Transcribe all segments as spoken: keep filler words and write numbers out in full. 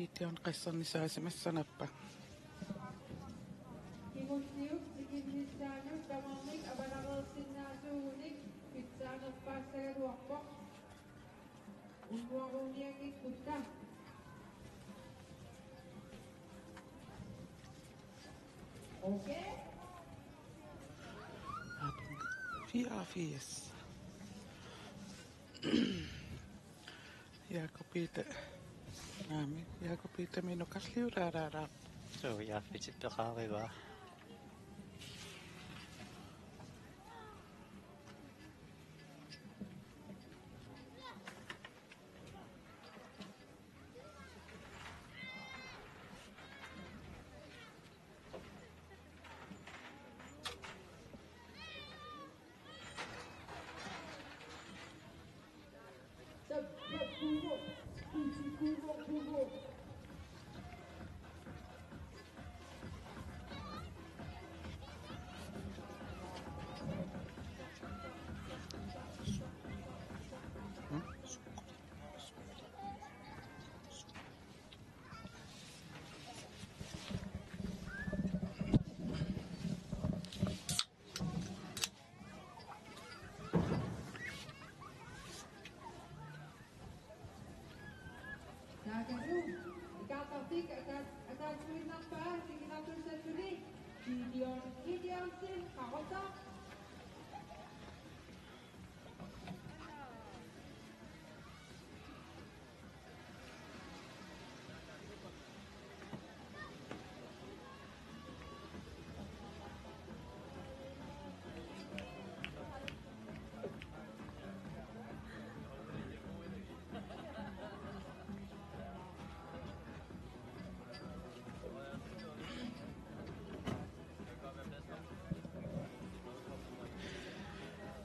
Gideon qassernisaasimassanappa? Kingulliup tikinnissaanut tamarmik avalareersinnaasuugunik pitsaanerpaassagaluarpoq. Unnuaruunianngikkutta. Okay. Fireogfirs. Jakob Peter. Aami, Jakob Peter Minokarliu raaraaraap. Suu, ja, fitippeqaarivaa. Taakku, ikaartartik, ata-, ataatsiinnarpaa, tikinartussalluni, Gideon Gideonsen, Qaqortoq.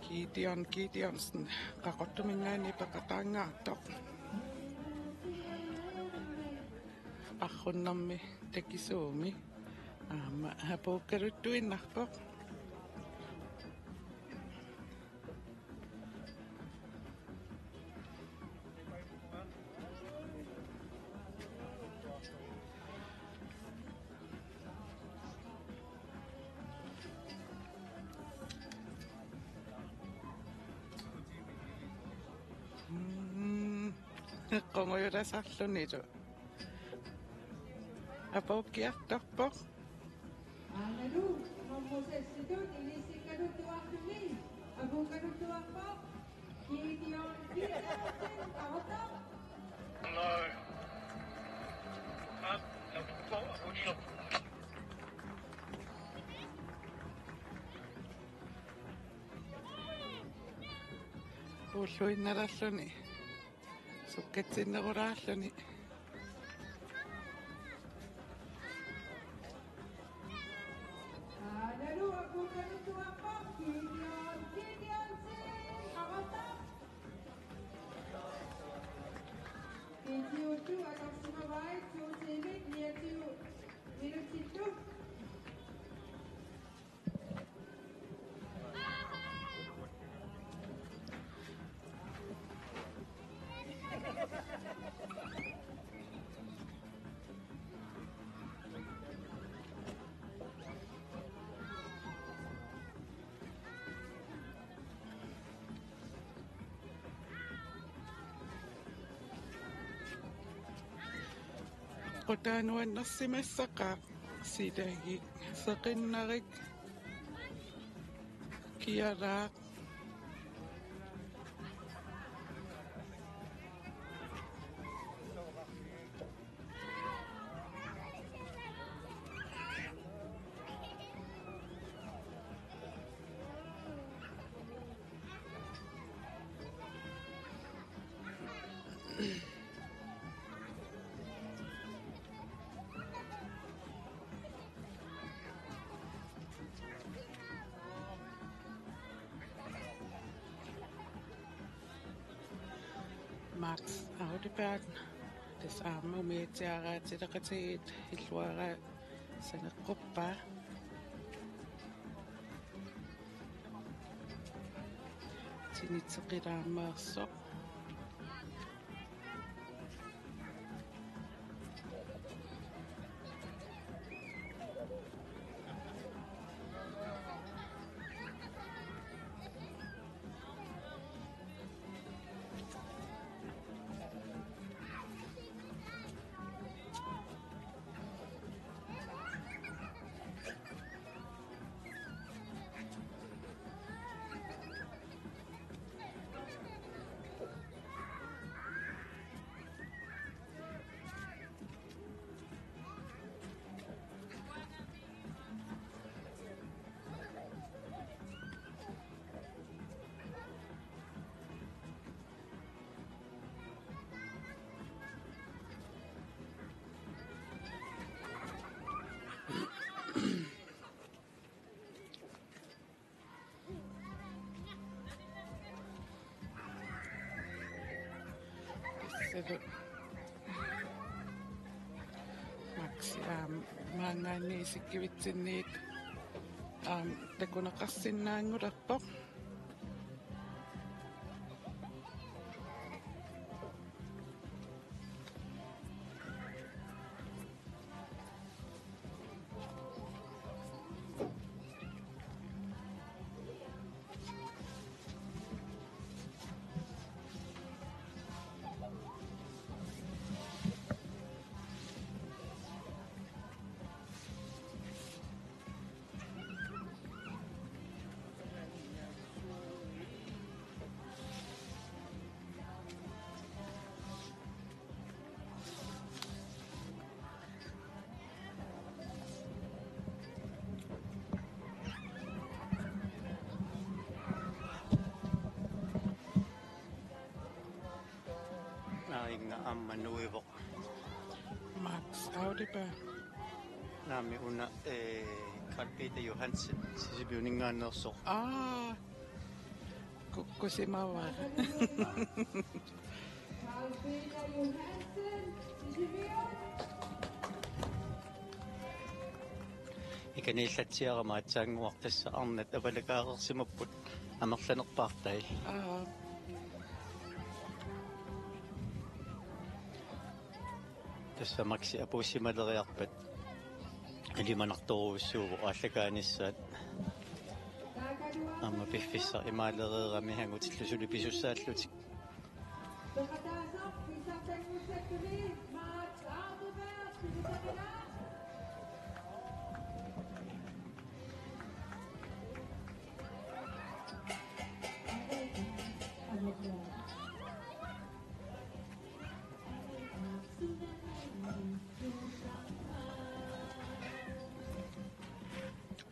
Gideon Gideonsen, Qaqortuminngaanniit peqataangaartoq. Parrunnermi takisuumi. Aamma apuukkaluttuinnarpoq. Mm, qungujulasarlunilu. Apuukkiartorpoq. Aanalu, nummer seksitut ilissikkaluttuarluni, apuukkaluttuarpoq, Gideon Petersen, Qaqortoq. Hello. Up, up, up, up, up. Puulluinnarluni. Sukkatsinnerulaarluni. Aanalu apuukkaluttuarpoq, Gideon Gideonsen, Qaqortoq. Videotut atorsimavai to tiimit niogtyve minutsillu. Qutaanuannersimassaqaaq, silagik, seqinnarik, kiaraaq. Max Audeberg. Tassa aamma umiatsiaaraatileqatigiit illuaraa saneqquppaa. Tinitseqilaammaarsoq. Tassa Maxi aamma maanngaanniit isikkivitsinnit aamma takuneqarsinnaanngulerpoq. Nainga aamma nuivoq. Max Audiba. Naamik una, eh, Carl Peter Johansen, Sisimiuninngaanneersoq. Aa, kukkusimavara. Ikaniillatsiarama aatsaannguaq tassa arnat avalakaareersimapput amerlanerpaartai. Aa. Tassa Maxi apuussimaleriarpat ilimanartorujussuuvoq aallakaanissaat. Aamma piffissaq imaalereerami angutillu suli pisussaallutik.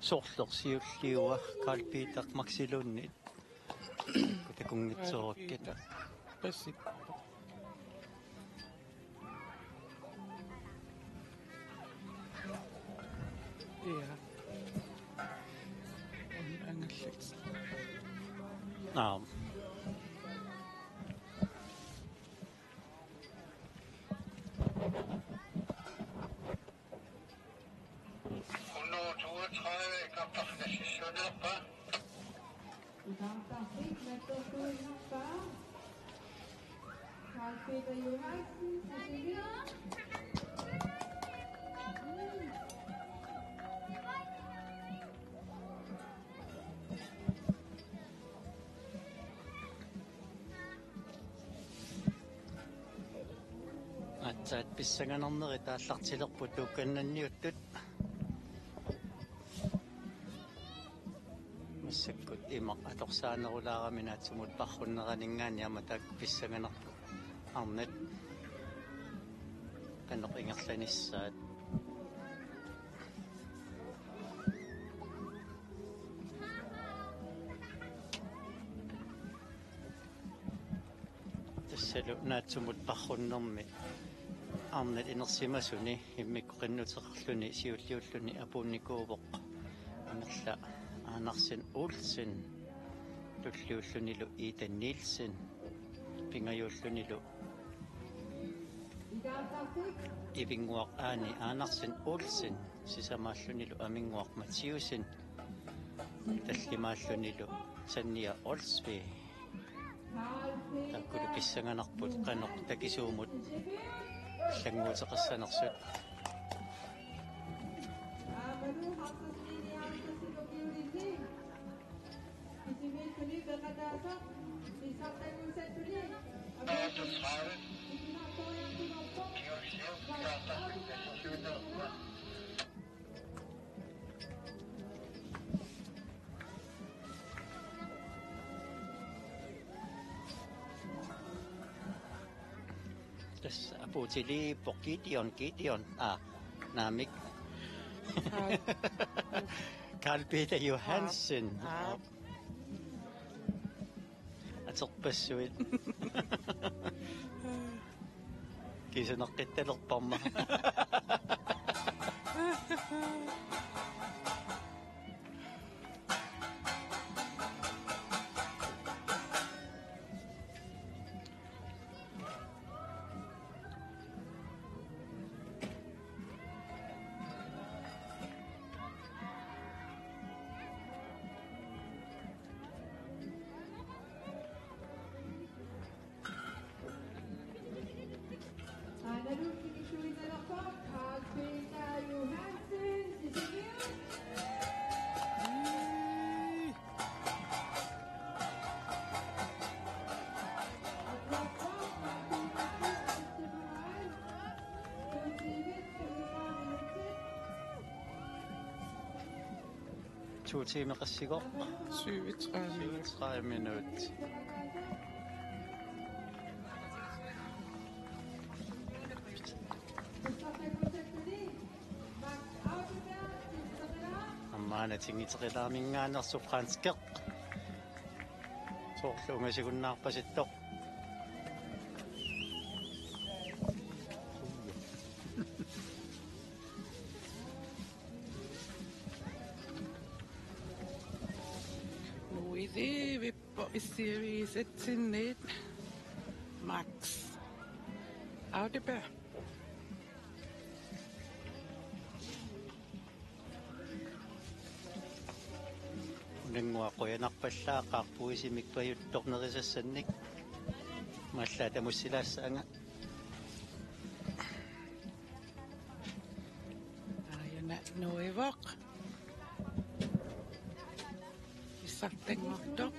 Sorleq siulliua Carl Peter Maxiluunniit. Kutakunngitsoorakkit. Pasippoq. Ja. An-, angallat. Aam. Hundrede toogtredive, Kap Narsissunerpa. Utartarfik nattorsuinnarpaa. Hans Peter Johansen, Sisimiut. Aatsaat pissanganarnerit aallartilerput tuukkannanniuttut. Massakkut imaq atorsaanerulaarami naatsumut parrunneraninngaanniit aamma taakku pissanganarput arnat qanoq ingerlanissaat. Tassalu naatsumut parrunnermi arnat inersimasuni immikkut qinnuteqarluni siulliulluni apuunnikuuvoq Amerla Andersen Olsen, tulliullunilu Ida Nielsen, pingajuullunilu Ivinnguaq Aani Andersen Olsen, sisamaallunilu Aminnguaq Mathiussen, tallimaallunilu Sanja Olsvig. Taakkulu pissanganarput qanoq takisuumut allannguuteqassanersut. Tassa apuutiliippoq Gideon, Gideon. Aa, naamik. Aa. Carl Peter Johansen. Aa. Aterpassuit. Kiisaneqqittalerparma. To timer qassigoq? Syvogtredive minut. Syvogtredive minut. Aamma anatinngiteqilaamingaannersoq franskit. Soorlu ungasigunnaarpasittoq. Nuivippoq issiavigisatsinniit Max Audeberg. Unannguaq qujanarpallaaqaaq puisimik pajuttoq nerisassannik. Mallaat tamussilaassaanga. Aajuna nuivoq. Pissartanngortoq.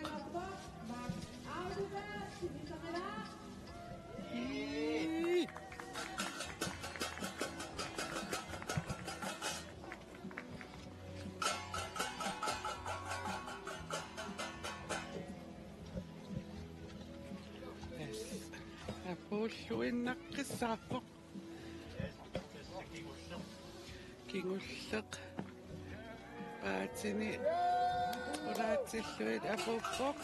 Ii. Yes. Apuulluinnaqqissaarpoq. Kingulleq paatini qulaatsillugit apuuppoq.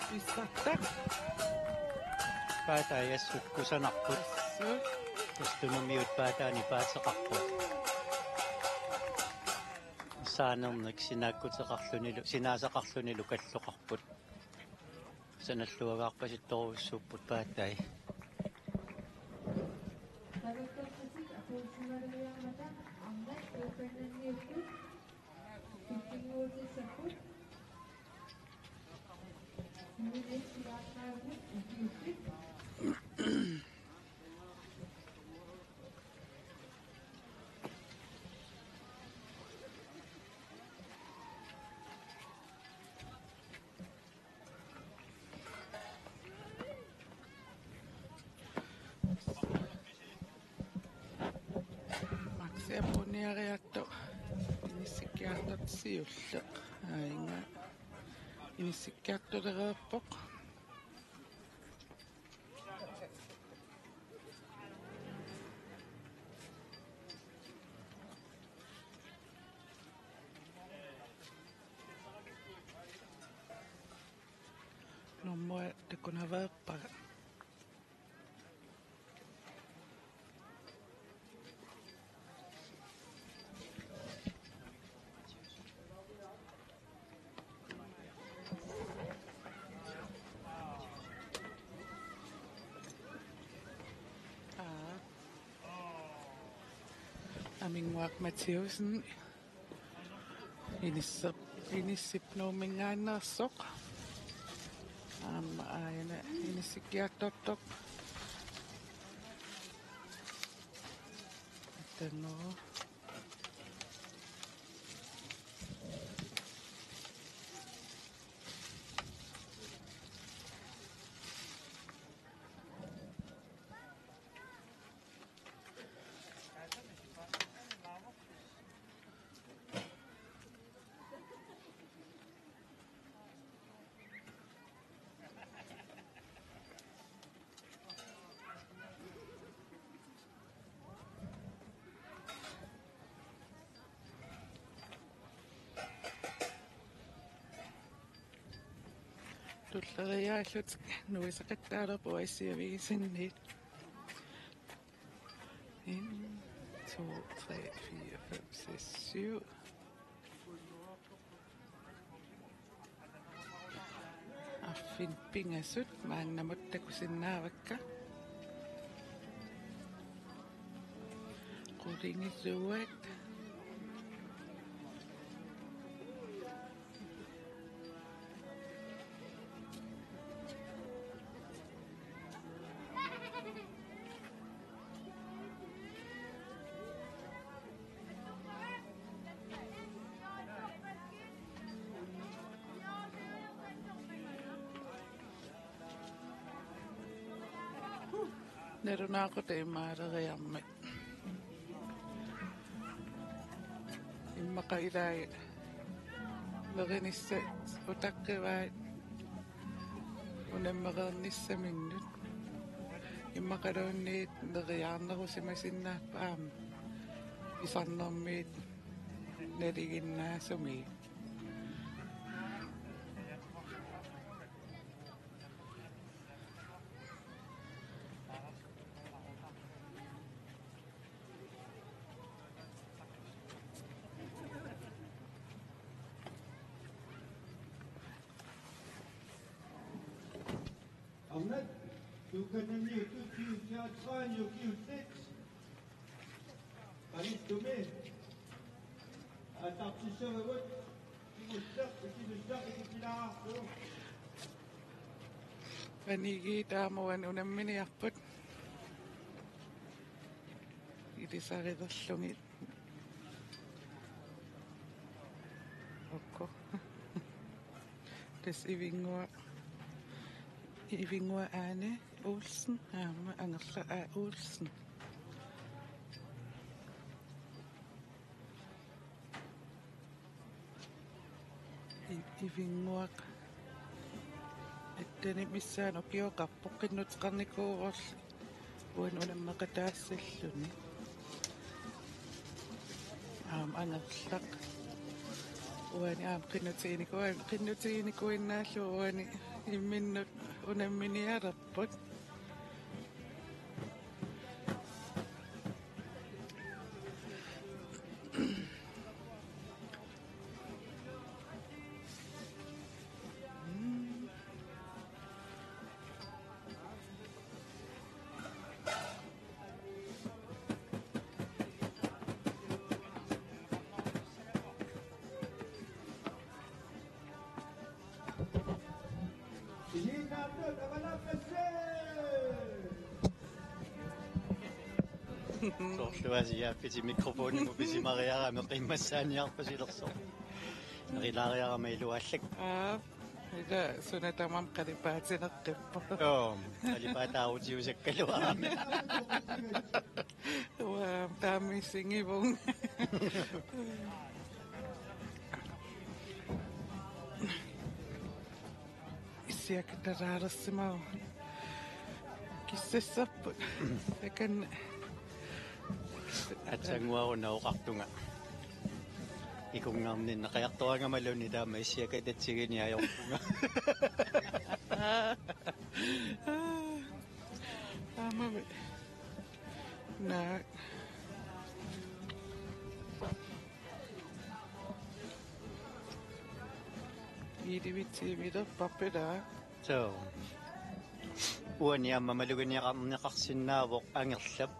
Pissartaq. Paatai assut kusanarput. Assut. Tassa tunumiut paataani paateqarput. Saanernik sinaakkuteqarlunilu, sinaasaqarlunilu kalloqarput. Sanalluagaarpasittorujussuupput paatai. Maxi apuunniariartoq inissikkiartortoq siulleq. Aajuna inissikkiartulereerpoq. Normu takunaveerpara. Aa. Aminguaq Mathiussen. Inissip, Inissip Nuumminngaanneersoq. Aamma aajuna inissikkiartortoq. Atanngoo. Tulleriiaallutik nuisaqattaalerput uagut siavigisanniit. En, to, tre, fire, fem, seks, syv. Arfineq-pingasut maannamut takusinnaavakka. Qulingiluat. Nalunaaqutaq imaaleriarmat. Immaqa ilai nerinissat utaqqivaat unammereernissaminnut. Immaqaluunniit neriaarnerusimasinnaapput aamma pisarnermiit nalinginnaasumik. Arnat, tuukananni utuutsiu teatraani ukiullit. Qanittumi aallartissavagut, kingulleq, ikilusseq, ikittilaarlugu. Anigit aamma uani unamminiarput. Ilisarilerlugit. Ukku. Tassa Ivinnguaq, Ivinnguaq Ane Olsen, aamma Angerlaq A. Olsen. I-, Ivinnguaq. Attenit missaanni ukioqarpoq, qinnuteqarnikuuvorli uani unammeqataassalluni. Aamma Angerlaq. Uani aamma qinnutiginikuuvoq, qinnutiginikuinnaallugu uani imminnut unamminialerput. Soorlu Aasiaappitit mikrofonimut pisimariarami qimmassaaniarpasilersoq. Nerilaariarama iluaallak. Aa, ila suna tamarmi qalipaatineqqipput. Joo, qalipaataarutiusakkaluarami. Uaa, taamissingivunga. Issiakataraarsimavoq. Kissassapput. Takanna. Atsannguaruna oqartunga. Ikunngarninneq qajartoraangamalunni taama issiakatatsigineq ajorpunga. Aamma. Naa. Ilivitsi ivilerpapila. Soo. Uani aamma maluginiaqarneqarsinnaavoq Angerlap.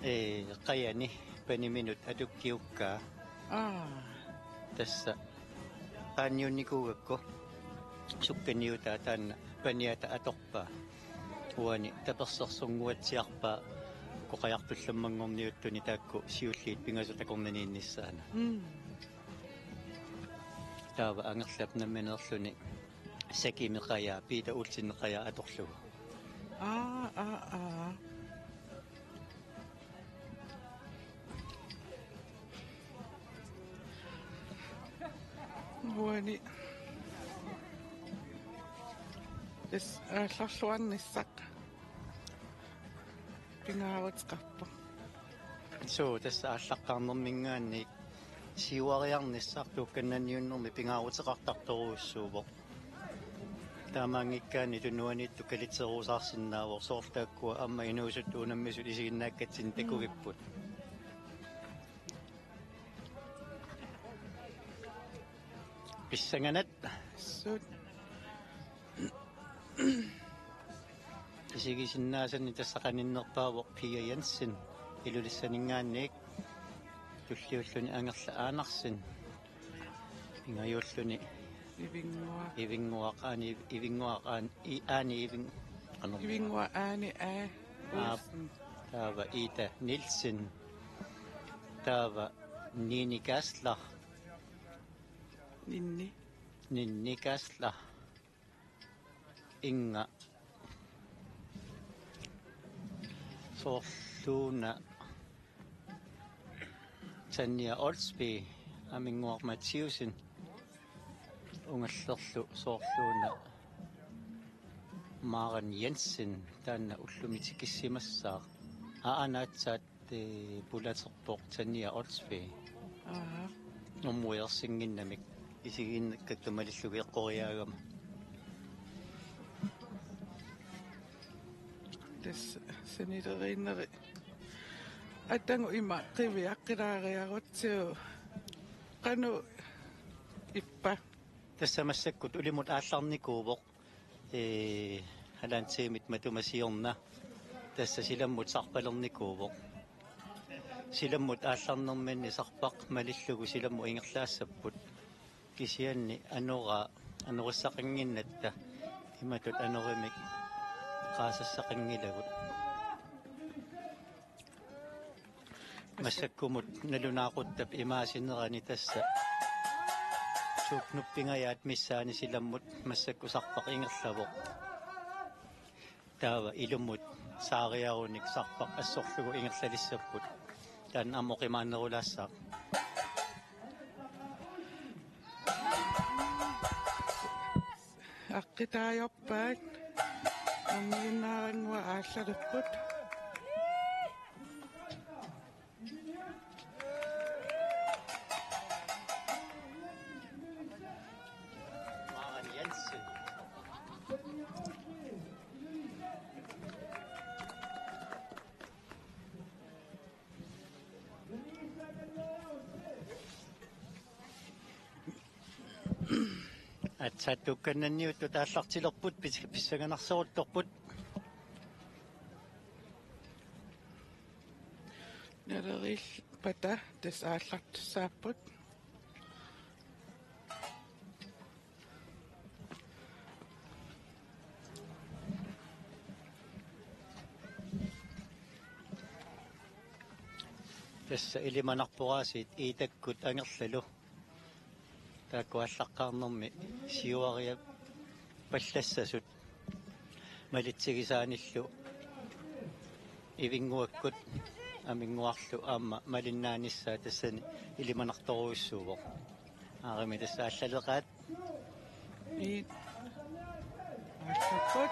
Ee, qajani. paniminut atukkiukkaa. Aa. Tassa qaanniunnikuugakku sukkaniutaa taanna paniata atorpaa. Uani tapersersunnguatsiarpaa uku qajartullammanngorniuttuni taakku siulliit pingasut akornanniinnissaannut. Mm. Taava Angerlap nammineerluni Sakimi qajaa, Peter Olsenip qajaa atorlugu. Aa, aa, aa. Uani. Tassa aallarluarnissaq pingaaruteqarpoq. Suu, tassa aallaqqaarnerminngaanniit siuariarnissaq tuukkannanniunnermi pingaaruteqartartorujussuuvoq. Taamaanngikkaanni tunuaniittut kalitseruusaarsinnaavoq, soorlu taakkua aamma inuusuttut unammisut isiginnaakkatsinni takugipput. Pissanganaq. Suut. Isigisinnaasanni tassa qaninnerpaavoq Pia Jensen Ilulissaninngaanniit, tulliulluni Angerla Andersen, pingajuulluni Ivinnguaq. Ivinnguaq Aani, Ivinnguaq Aani, i-, Aani Ivin-, qanoq. Ivinnguaq Aani A. Aap. Olsen. Taava Ida Nielsen. Taava Nini Kasler. Ninni. Ninni Kasler. Inga. Soorluuna Tanja Olsby, Aminnguaq Mathiussen, ungallerlu soorluuna Maren Jensen, taanna ullumi tikissimassaaq. Aa, aana aatsaat, ee, pulaterpoq Tanja Olsby. Aa. Normuiarsinnginnamik isigiinnakkatta malillugu eqqoriaagama. Tassa sanileriinneri. Atagu ima qiviaqqilaariarutsigu. Qanoq ippa? Tassa massakkut ulimut aallarnikuuvoq. Ee, halvanden timit matuma siorna. Tassa silammut sarpalernikuuvoq. Silammut aallarnerminni sarpaq malillugu silammut ingerlaassapput. Kisianni anoraa, anorissaqannginnatta imatut anorimik qaasassaqanngilagut. Massakkumut nalunaaquttap imaasinerani tassa suuknuppingajaat missaani silammut massakkut sarpaq ingerlavoq. Taava ilumut saariarunik sarpaq assorlugu ingerlalissapput. Taanna aamma oqimaannerulaassaaq. Aqqutaajorpaat. Ammiinnaarannguaq aallalerput. Maren Jensen. Aatsaat tuukkannanniuttut aallartilerput, pis-, pissanganarsoruttorput. Naleriillipata tassa aallartussaapput. Tassa ilimanarporaasiit Iitakkut Angerlalu. Taakku aallaqqaarnermi siuariappallassasut malitsigisaanillu Ivinnguakkut Aminnguarlu aamma malinnaanissaa tassani ilimanartorujussuuvoq. Aarimmi tassa aallaleqaat. Iit. Aallapput.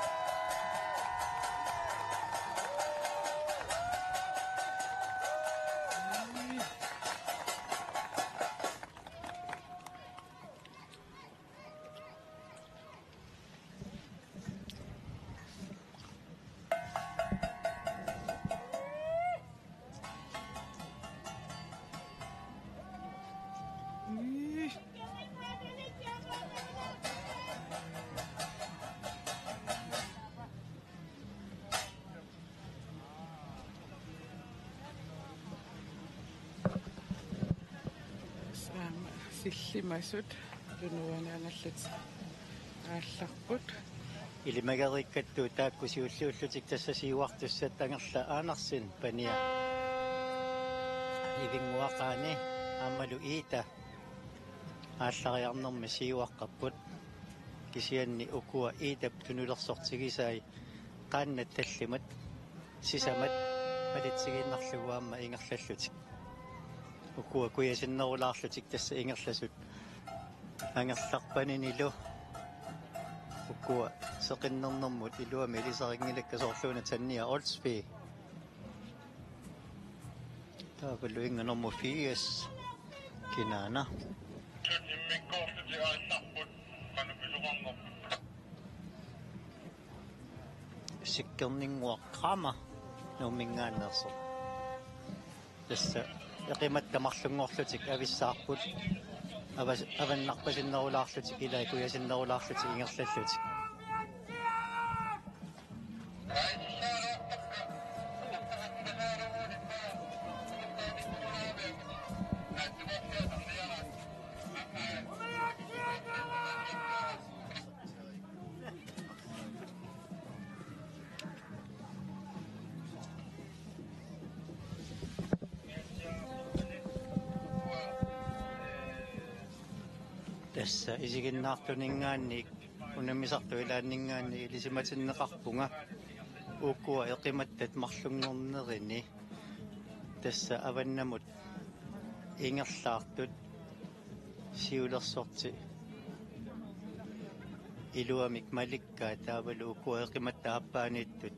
Illimasut tunuani angallatit aallarput. Ilimageriikkattut taakku siulliullutik tassa siuartussat Angerla Andersen pania Ivinnguaqaani aammalu Iita aallariarnermi siuaqqapput. Kisianni ukua Iitap tunulersortigisai qaannat tallimat sisamat malitsigiinnarlugu aamma ingerlallutik. Ukua kujasinnerulaarlutik tassa ingerlasut. Angerlarpaninilu ukua seqinnernermut iluamik ilisarinngilakkit soorluuna Tanja Olsvig. Taavalu inga nummer firs. Kinaana. Immikkoorlutik aallarput, qanoq pisoqarnerput. Sikkerninnguaq Qama Nuumminngaanneersoq. Tassa eqimatta marlunngorlutik avissaarput. Avas-, avannarpasinnerulaarlutik ilai kujasinnerulaarlutik ingerlallutik. Tassa isiginnaartuninngaanniit unammisartut ilaanninngaanniit ilisimatinneqarpunga ukua eqimattat marlunngornerini. Tassa avannamut ingerlaartut siulersorti iluamik malikkaat taavalu ukua eqimatta aappaaniittut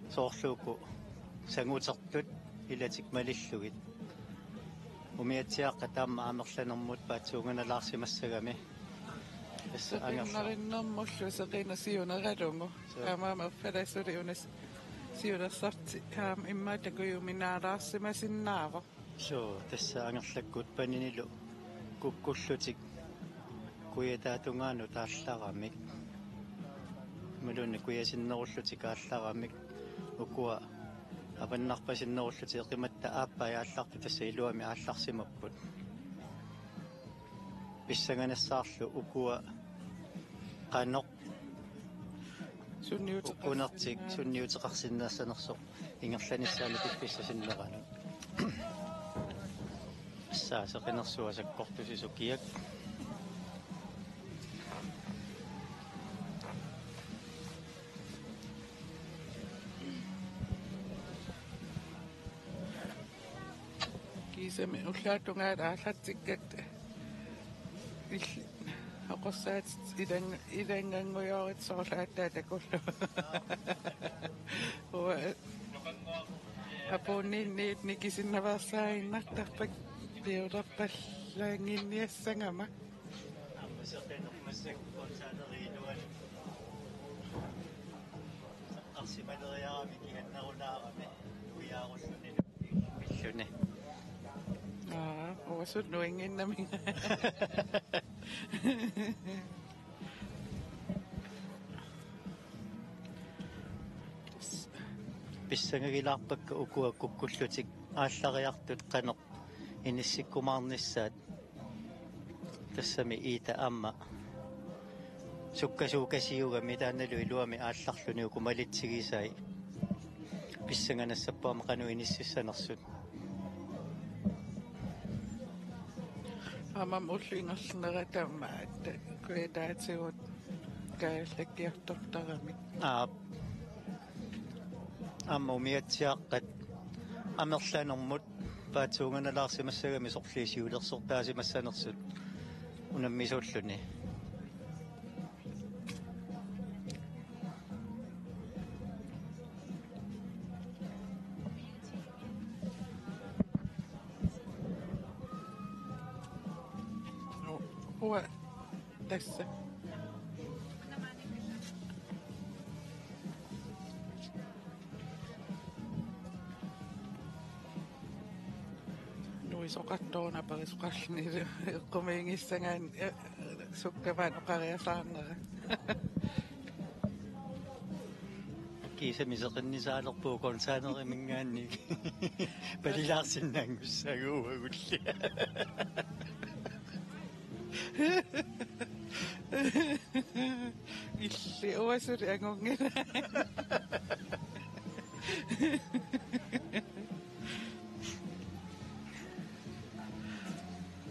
soorlu uku sangutertut ilatik malillugit. Umiatsiaaqqat aamma amerlanermut paatsuunganalaarsimassagami. Tassa Angerla. Seqinnarinnermullu seqineq siuneralugu. Suu. Taamaammat erfalasuliunas siulersorti aamma immaqa takujuminaalaarsimasinnaavoq. Suu, tassa Angerlakkut paninilu kukkullutik kujataatungaanut aallaramik. Imaluunniit kujasinnerullutik aallaramik. Ukua avannarpasinnerullutik eqimatta aappai aallartut tassa iluamik aallarsimapput. Pissanganassaarlu ukua qanoq Sunniuteqarsinnaanera. Ukkunertik sunniuteqarsinnaassanersoq ingerlanissaanut piffissaq sinneranut. Tassa seqinersuaq sakkortusisoq kiak. Kiisami ullaap tungaanut aallartikkatta il-, oqorsaatit ilang-, ilannganngujorit soorlu aatsaat takullugu. Uanga apuunniinniit nikisinnaveersaaginnartarpakka piulerpallaannginniassagama. Aamma seqineq massakkut containeri iluani. Saqqarsimaleriarami kihannerulaarami uiaarulluni pilluni. Aa, uasut nuinnginnami. Pissangagilaarpakka ukua kukkullutik aallariartut qanoq inissikkumaarnissaat. Tassami Iita aamma sukkasuukasiugami taannalu iluamik aallarluni uku malitsigisai. Pissanganassapput aamma qanoq inississanersut. Aamma ullup ingerlanerata aamma kujataatigut kaajallakkiartortaramik. Aap. Aamma umiatsiaaqqat amerlanermut paatsuunganalaarsimassagami sorliit siulersortaasimassanersut unammisuulluni. Uanga tassa. Nuisoqartoq una aperisoqarluni eqqumiigissagaanni, eh, sukkavaat oqariasaarnera. Kiisami seqinnisaalerpugut containerimingaanniit. Palilaarsinnaanngussaguugulli. Illit uanga suli angunngilaq.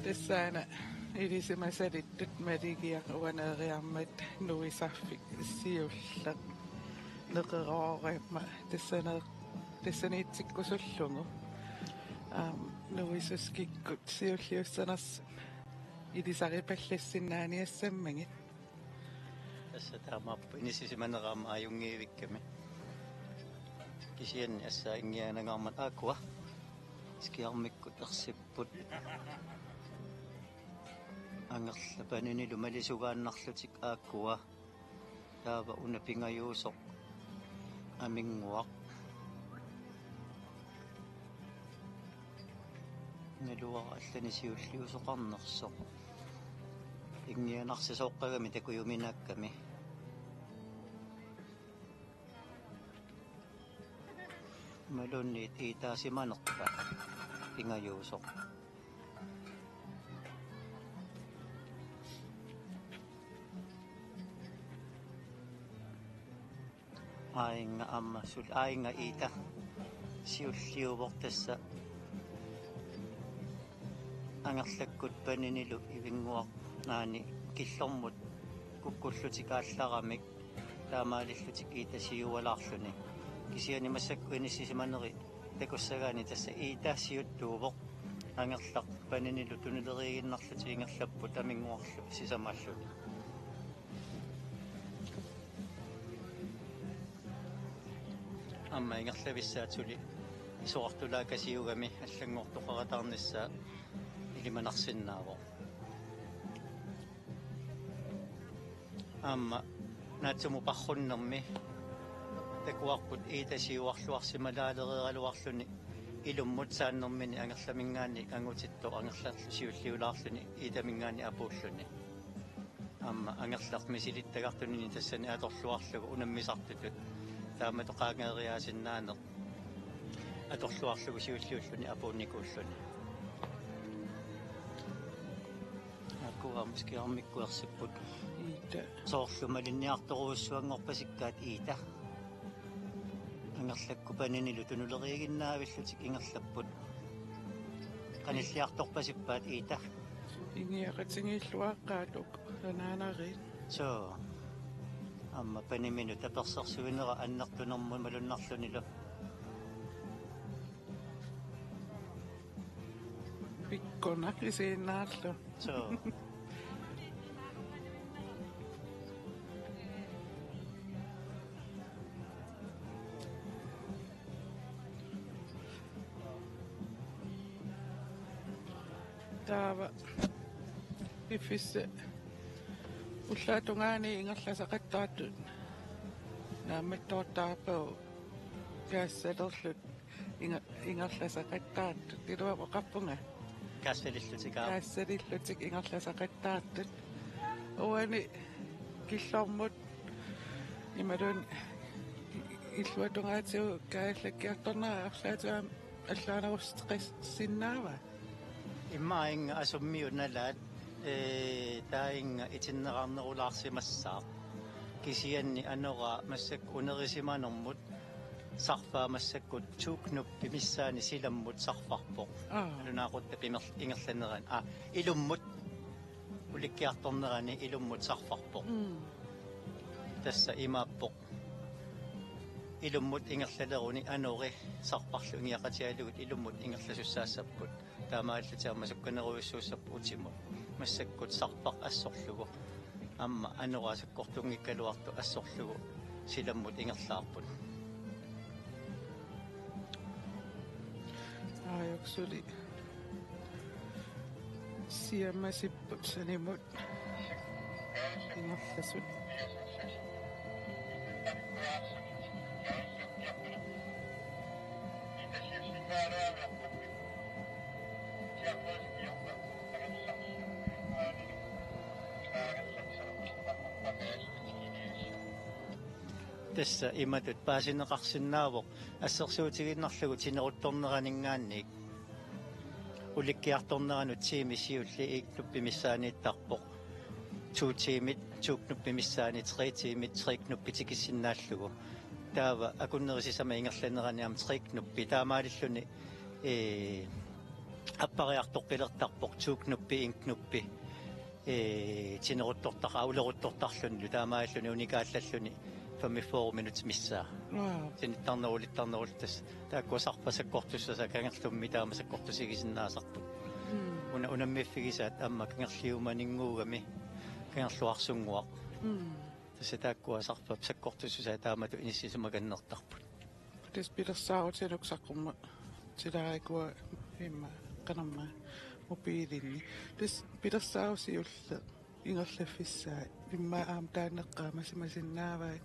Tassaana ilisimasalittut Maligiaq uaneeriarmat nuisarfik siulleq neqeroorama tassani, tassaniitsikkusullugu. Aam, nuisuskikkut siulliussanersoq ilisaripallassinnaaniassammagit. Tassa taamaappoq inissisimanera aamma ajunngivikkami. Kisianni assut inngianangaarmat aakkua skiarmikkut ersipput. Angerlap paninilu malisugaannarlutik aakkua. Taava una pingajuusoq Aminnguaq. Naluara allanik siulliusoqarnersoq. Inngianarsisooqqagami takujuminaakkami. Imaluunniit iitaasimanerpa pingajuusoq. Aajunga aamma suli, aajunga Iita siulliuvoq tassa. Angerlakkut paninilu Ivinnguaq naani killormut kukkullutik aallaramik taamaalillutik Iita siualaarluni. Kisianni massakkut inissisimaneri takussagaanni tassa Iita siuttuuvoq. Angerlaq paninilu tunileriiginnarlutik ingerlapput Aminnguarlu sisamaalluni. Aamma ingerlavissaat suli isorartulaakasiugami allanngortoqarataarnissaa ilimanarsinnaavoq. Aamma naatsumik parrunnermi takuarput Iita siuarluarsimalaalereeraluarluni ilummut saannermini angerlaminngaanniit angutittoq angerlarlu siulliulaarluni Iitaminngaanniit apuulluni. Aamma angerlaq misilittagartunini tassani atorluarlugu unammisartutut taamatut qaangeeriaasinnaaneq atorluarlugu siulliulluni apuunnikuulluni. Aakkua skiarmikkut ersipput. Iita. Soorlu malinniartorujussuanngorpasikkaat Iita. Angerlakkut paninilu tunileriiginnaavillutik ingerlapput. Qanilliartorpasippaat Iita. Ingiaqatigiilluaqqaat uku anaanariit. Soo. Aamma paniminut tapersersuinera annertunermut malunnarlunilu. Pikkunaq isiginnaarlugu. Soo. Taava piffissaq ullaap tungaani ingerlasaqattaartut naammattoortarpagut kaassalerlutik inga-, ingerlasaqattaartut. Iluamik oqarpunga. Kaassalillutik, aa. Kaassalillutik ingerlasaqattaartut. Uani killormut imaluunniit illuatungaatigut kaajallakkiartornera arlaatigut aamma allaanerussuteqassinnaava? Immaqa aajunga asummiut nalaat, ee, taajunga itinneqarnerulaarsimassaaq. Kisianni anoraa massakkut unerisimanermut sarfaa massakkut to knoppi missaani silammut sarfarpoq. Aa. Nalunaaqutaq pimer-, ingerlanerani. Aa, ilummut ulikkiartornerani ilummut sarfarpoq. Mm. Tassa imaappoq. Ilummut ingerlaleruni anori sarparlu ingiaqatigalugit ilummut ingerlasussaassapput. Taamaalillutik aamma sukkanerujussuussapput utimut. Massakkut sarpaq assorlugu. Aamma anoraa sakkortunngikkaluartoq assorlugu silammut ingerlaarput. Aajuku suli siamasipput sanimut ingerlasut. Tassa imatut paasineqarsinnaavoq assersuutigiinnarlugu tineruttorneraninngaanniit. Ulikkiartorneranut tiimi siulleq I-knuppi missaaniittarpoq. To tiimit, to-knuppi missaani, tre tiimit, tre-knuppi tikissinnaallugu. Taava akunneri sisamat ingerlanerani aamma tre-knuppi. Taamaalilluni, ee, appariartoqqilertarpoq to-knuppi, en-knuppi. Ee, tineruttortaq, auleruttortarlunilu, taamaalilluni unikaallalluni femogfyrre minutsit missaa. Wow. Sinittarnerulittarnerulittas. Taakkua sarfat sakkortussasaat kangerlummi taama sakkortusigisinnaasarput. Mm. Una-, unammiffigisaat aamma kangerliumaninnguugami kangerluarsunnguaq. Mm. Tassa taakkua sarfat sakkortussusaat taamatut inissisimakannertarput. Tassa pilersaarutinik saqqumma tilaarikua imma qanormaa mobiilinni. Tassa pilersaarut siulleq ingerlaffissaat imma aamma taanna eqqaamasimasinnaavaa.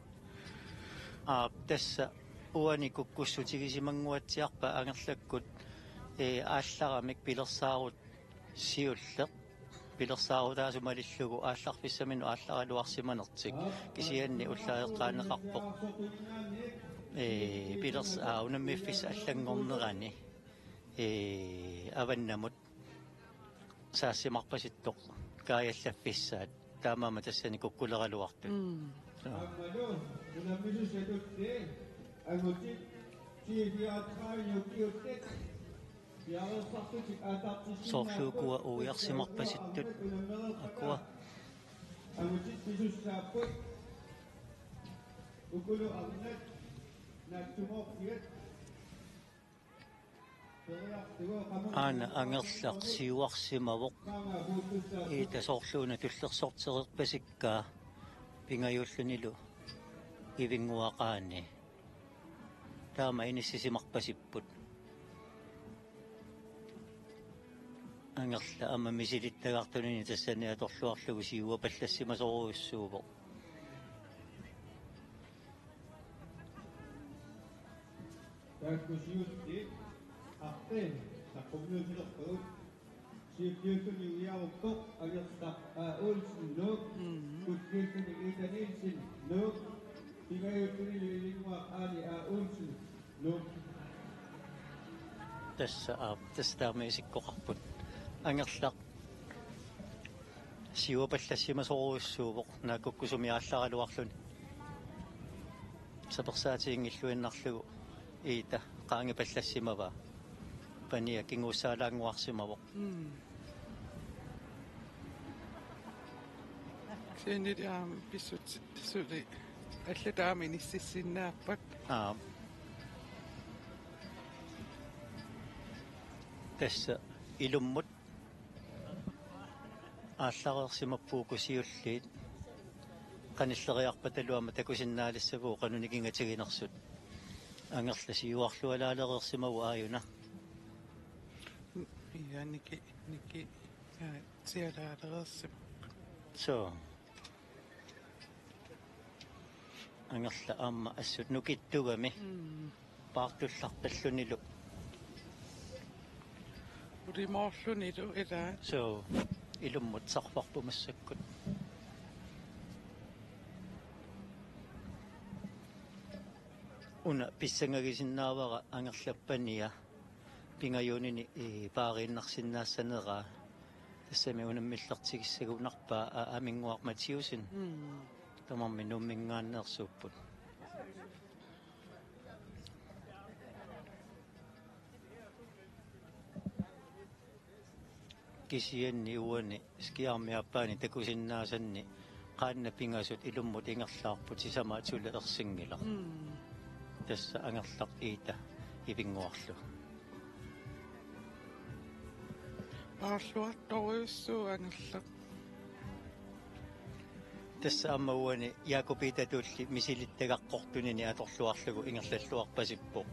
Aap, tassa uani kukkussutigisimanguatsiarpaat angerlakkut, ee, aallaramik pilersaarut siulleq. Pilersaarutaasut malillugu aallarfissaminut aallaraluarsimanertik. Kisianni ullaaq eqqaaneqarpoq, ee, pilers-, aa, unammiffissap allanngornerani, ee, avannamut saassimarpasittoq kaajallaffissaat. Taamaammat tassani kukkuleraluartut. Mm. Joo. Soorlu ukua uiarsimarpasittut. Ukua. Aana Angerlaq siuarsimavoq. Iita, soorluuna tullersortereerpasikkaa pingajuullunilu Ivinnguaq Aani. Taama inissisimarpasipput. Angerlaq aamma misilittagartunini tassani atorluarlugu siuapallassimasorujussuuvoq. Taakku siulliit, Arte, saqqummiussilerpagut. Siulliulluni uiaruppoq Angerlaq A. Olsen, Nuuk. Mm. Kulliulluni Ida Nielsen, Nuuk. Pingajuullunilu Ivinnguaq Aani A. Olsen, Nuuk. Tassa, aap, tassa taama isikkoqarput. Angerlaq siuapallassimasorujussuuvoq naak kukkusumik aallaraluarluni. Sapersaatiginngilluinnarlugu Iita qaangipallassimavaa. Pania kinguussaalaannguarsimavoq. Mm. Kisianni aamma pissutsit suli allat aamma inississinnaappat. Aap. Tassa ilummut aallareersimappugut siulliit. Qanilleriarpatalu aamma takusinnaalissavugut qanoq nikingatiginersut. Angerlaq siuarlualaalereersimavoq aajuna. Ja, niki-, niki-, ja, sialaalereersimavoq. Soo. Angerlaq aamma assut nukittugami. Mm. Paartullarpallunilu. Ulimoorlunilu ilaa. Soo, ilummut sarfarput massakkut. Una pissangagisinnaavara Angerlap Pania pingajuunini, ee, paariinnarsinnaassaneraa. Tassami unammillertigissagunarpaa A-, Aminnguaq Mathiussen. Mm. Tamarmik Nuumminngaanneersuupput. Kisianni uani skiarmi aappaani takusinnaasanni qaannat pingasut ilummut ingerlaarput, sisamaat suli ersinngilaq. Mm. Tassa Angerlaq Iita Ivinnguarlu. Paarluartorujussuuvoq Angerlaq. Tassa aamma uani Jakob Iitatulli misilittagaqartunini atorluarlugu ingerlalluarpasippoq.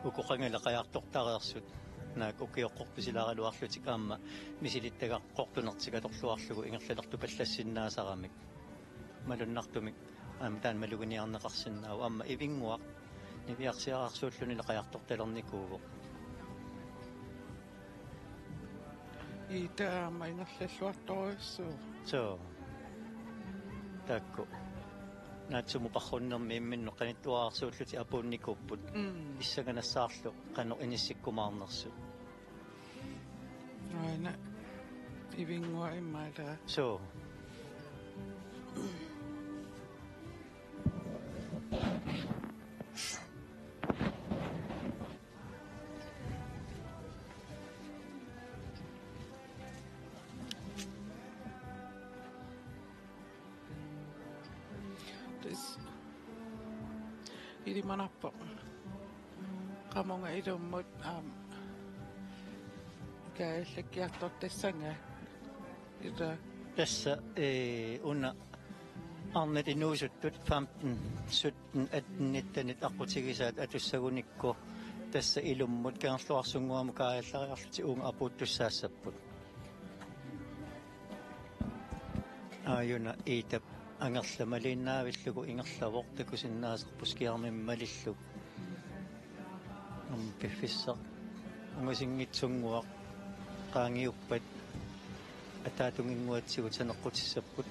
Uku qangali qajartortareersut, naak ukioqqortusilaaraluarlutik aamma misilittagaqartunertik atorluarlugu ingerlalertupallassinnaasarmata. Malunnartumik aamma taanna maluginiarneqarsinnaavoq, aamma Ivinnguaq niviarsiararsuullunilu qajartortalernikuuvoq. Iita aamma ingerlalluartorujussuuvoq. Soo. Taakku naatsumik parrunnermi imminnut qanittuararsuullutik apuunnikuupput. Mm. Pissanganassaarlu qanoq inissikkumaarnersut. Aana ivinnguaq immaqa. Suu. Tassa ilimanarpoq. Qamunga ilummut aamma kaajallagiartortassanngilaq. Ila. Tassa, ee, una arnat inuusuttut femten, sytten, atten, nittenit aqqutigisaat atussagunikku tassa ilummut Kangerluarsunnguamut kaajallariarlutik uunga apuuttussaassapput. Aajuna Iitap Angerlap maliinnaavillugu ingerlavoq, takusinnaasarpoq skiarmimmi malillugu. Aamma piffissaq ungasinngitsunnguaq qaangiuppat ataatunginnguatsigut saneqqutissapput.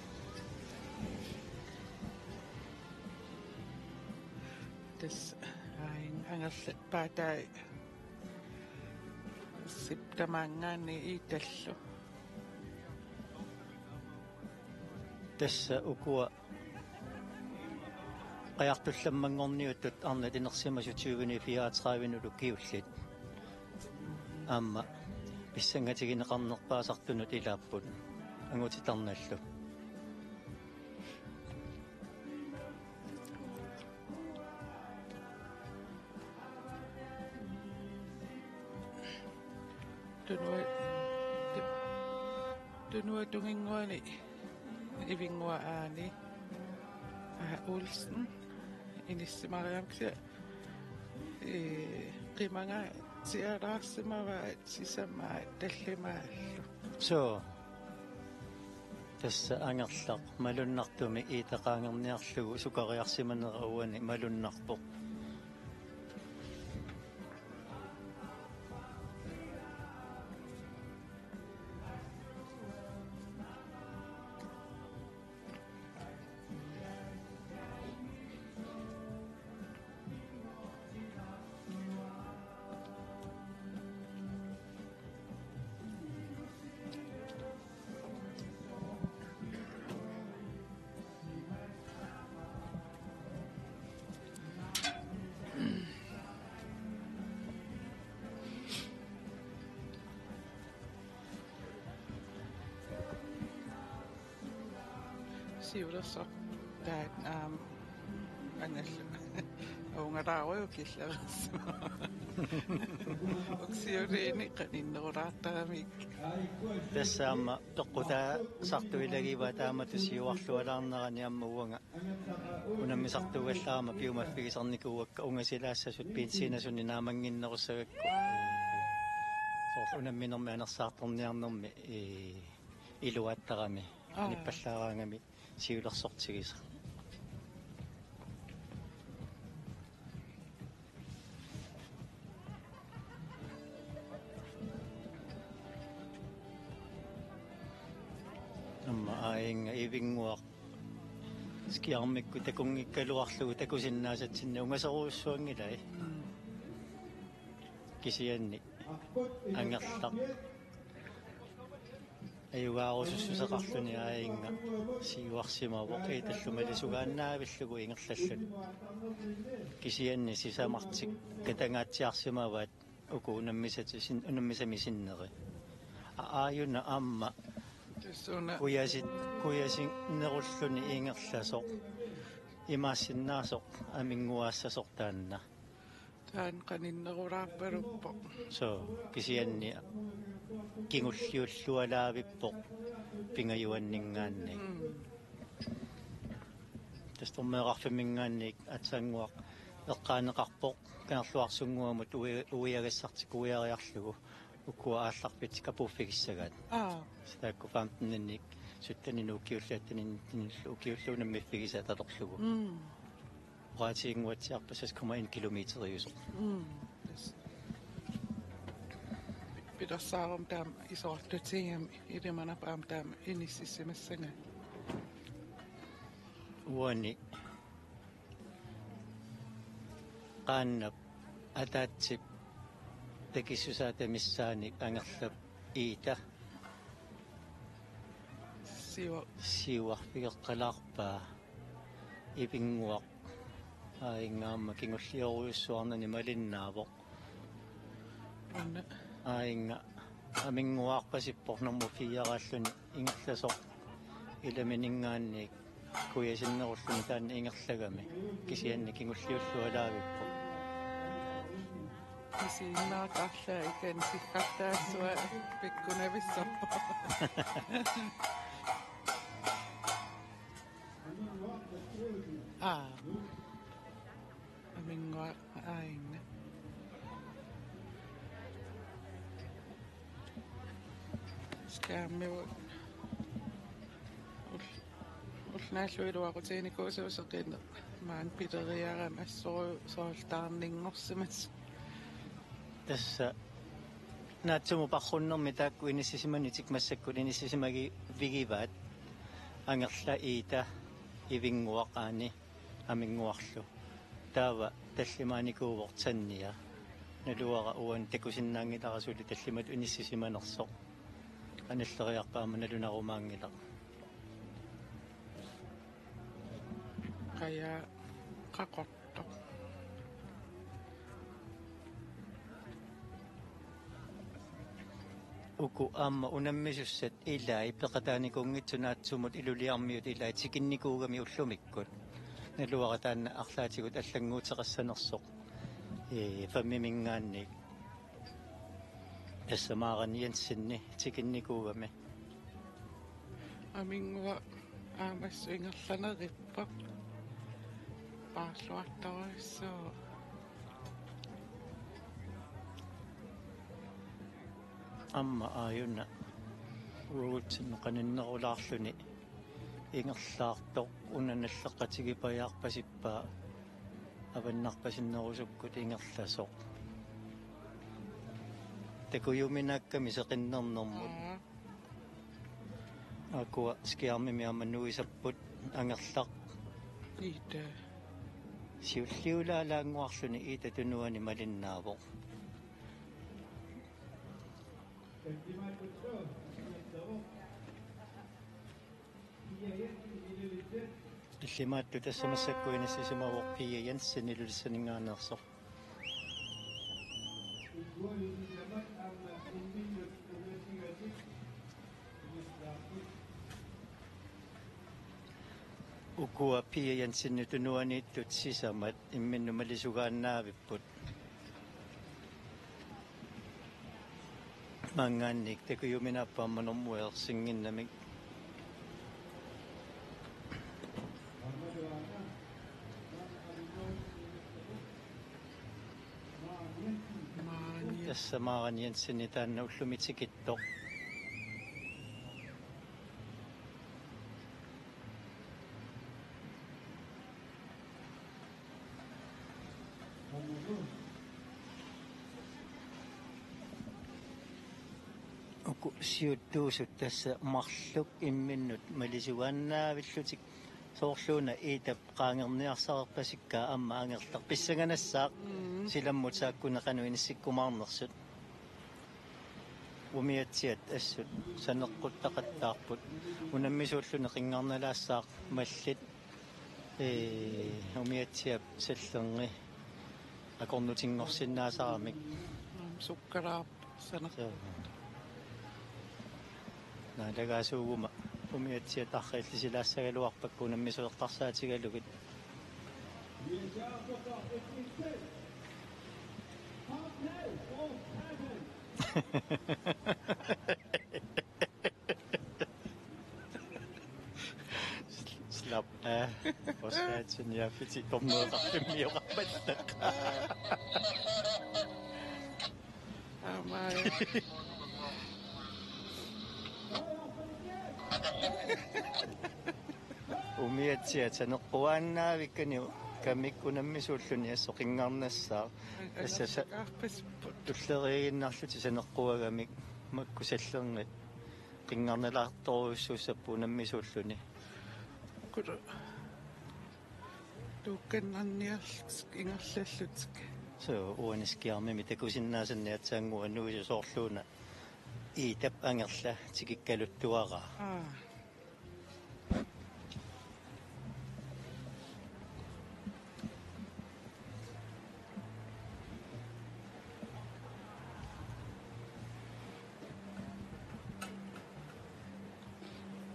Tassa aajuna Angerlap paatai sip tamaanngaanniit Iitallu. Tassa ukua qajartullammanngorniuttut arnat inersimasut tyveni fireogtredivenut ukiullit. Aamma pissangatigineqarnerpaasartunut ilaapput angutitarnallu. Tunua-, tu-, tunuatunginnguani ivinnguaq aani. Aa, Olsen. Inissimariaram kisianni, ee, qimangatialaarsimavaat sisamaat tallimaallu. Suu. Tassa Angerlaq malunnartumik Iita qaangerniarlugu sukariarsimanera uani malunnarpoq. Siulersortaat, aamma, angallu. Uungalaarujuk killeqarsimavoq. Ukiuliini qaninnerulaartaramik. Tassa aamma toqqutaasartut ilagivaat taamatut siuarlualaarnerani aamma uanga unammisartuugallarama piumaffigisarnikuuakka ungasilaassasut benzinasunik naamannginnerussagakku. Soorlu unamminermi anersaartorniarnermi, ee, iluaattarami. Aa. Nippallaaraangami siulersortigisaq. Aamma aajuna ivinnguaq skiarmikkut takunngikkaluarlugu takusinnaasatsinnik ungasorujussuanngilai. Mm. Kisianni Angerlaq ajugaarusussuseqarluni aajuna siuarsimavoq Iitallu malisugaannaavillugu ingerlallutik. Kisianni sisamartik katangaatsiarsimavaat uku unammisati sin-, unammisami sinneri. A-, aajuna aamma Tassa una. Kujasit-, kujasinnerulluni ingerlasoq. Imaassinnaasoq aminnguaassasoq taanna. Taanna qaninnerulaarpaluppoq. Suu, kisianni kingulliullualaavippoq pingajuanninngaanniit. Mm. Tassa Tormioqarfimminngaanniit aatsaannguaq eqqaaneqarpoq Kangerluarsunnguamut ui-, uiagassartik uiariarlugu ukua aallarfitsik apuuffigissagaat. Aa. Tassa taakku femteninnik, sytteninnik ukiullit, atteninnik ukiullit unammiffigisaat atorlugu. Mm. Oqaatiginnguatsiarput seks komma en kilometeriusoq. Mm. Tassa. Pilersaaruma taama isorartutigigami ilimanarpoq aamma taama inissisimassagaat. Uani qaannap ataatsip takissusaata missaani Angerlap Iita. Siua. Siuarfigeqqalaarpaa. Ivinnguaq. Aajunga aamma kingulliorujussuarnani malinnaavoq. Una. Aajunga aminnguarpasippoq nummer fire-raalluni ingerlasoq. Ilaminingaanniit kujasinnerulluni taanna ingerlagami. Kisianni kingulliullualaavippoq. Isiinnaaqarla ikan siggartaassua pikkunavissappa. Aa. Aminnguaq aajunga. Skærmivut. Ul-, ulluinnarluinnaq iluaqutiginikuusuusoq qinneq. Maani pileriarama assorujuk soorlu taarninngorsimasoq. Tassa naatsumut paarrunnermi taakku inissisimanerit massakkut inissisimagivigivaat Angerla, Iita, Ivinnguaq aani Aminnguarlu. Taava tallimaanikuuvoq Tanja. Naluara uani takusinnaanngilara suli tallimatut inissisimanersoq. Anilleriarpat aamma nalunarumaanngilaq. Qajaq Qaqortoq. Uku aamma unammisussat ilai peqataanikuunngitsut naatsumut iluliarmiut ilai tikinnikuugamik ullumikkut. Naluara taanna arlaatigut allannguuteqassanersoq. Ee, femiminngaanniit. Tassa Maren Jensenip tikinnikuugami. Aminnguaq aamma assut ingerlanerippoq. Paarluartorujussuuvoq. Aamma aajuna uagutsinnut qaninnerulaarluni ingerlaartoq una nalleqqatigipajaarpasippaa avannarpasinnerusukkut ingerlasoq. Takujuminaakkami seqinnernermut. Aa. Ukua skærmimi aamma nuisapput Angerlaq. Iita. Siulliulaalaannguarluni Iita tunuani malinnaavoq. Tallimaattut tassa massakkut inissisimavoq Pia Jensen Ilulissaninngaanneersoq. Ukua Pia Jensenip tunuaniittut sisamat imminnut malisugaannaavipput. Maanngaanniit takujuminaappat aamma normu ersinnginnamik. Maren Jensen. Tassa Maren Jensen taanna ullumi tikittoq. Uku siuttuusut tassa marluk imminnut malisugaannaavillutik soorluuna Iitap qaangerniarsareerpasikkaa aamma Angerlaq pissanganassaaq. Mm. Silammut saakkuneqanut inissikkumaarnersut. Umiatsiat assut saneqquttaqattaarput unammisuulluni qinngarnalaassaaq mallit. Ee, umiatsiap sallerngi akornutinngorsinnaasaramik. Aamma sukkaraarput saneq. Suu. Naalagaasuuguma umiatsiat arriillisilaassagaluarpakka unammisuut eqqarsaatigalugit. Slap af. Osaatsin ja fiti dommeeqarfimmioqarpallaqqa. Aamma. Umiatsiat saneqquaannaavikkani kamik unammisuulluni assut qinngarnassaaq. Tassa sa-, tulleriiginnarlutik saneqquagamik makku sallerngi qinngarnalaartorujussuussapput unammisuulluni. Kulu. Tuukkannarniarlutik ingerlallutik. Suu, uani skærmimi takusinnaasanni aatsaannguaq nuisoq soorluuna. Iitap angerla tikikkaluttuaraa. Aa.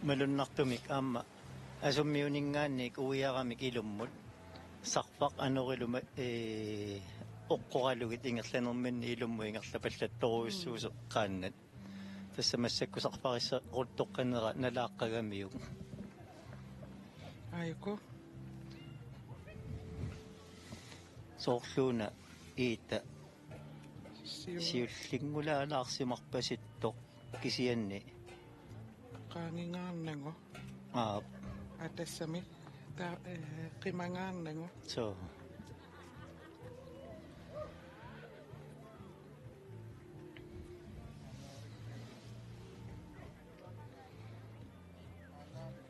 Malunnartumik aamma asummiuninngaanniit uiaramik ilummut. Sarfaq anoriluma, ee, oqqoralugit ingerlanerminni ilummut ingerlapallattorujussuusoq qaannat. Tassa massakkut sarfarissaruttoqqanera nalaaqqagamiuk. Aajuku. Soorluuna Iita Siu-, siullinngulaalaarsimarpasittoq kisianni. Qaangingaarnagu. Aap. Aa, tassami. Ta-, ee, qimangaarnagu. Soo.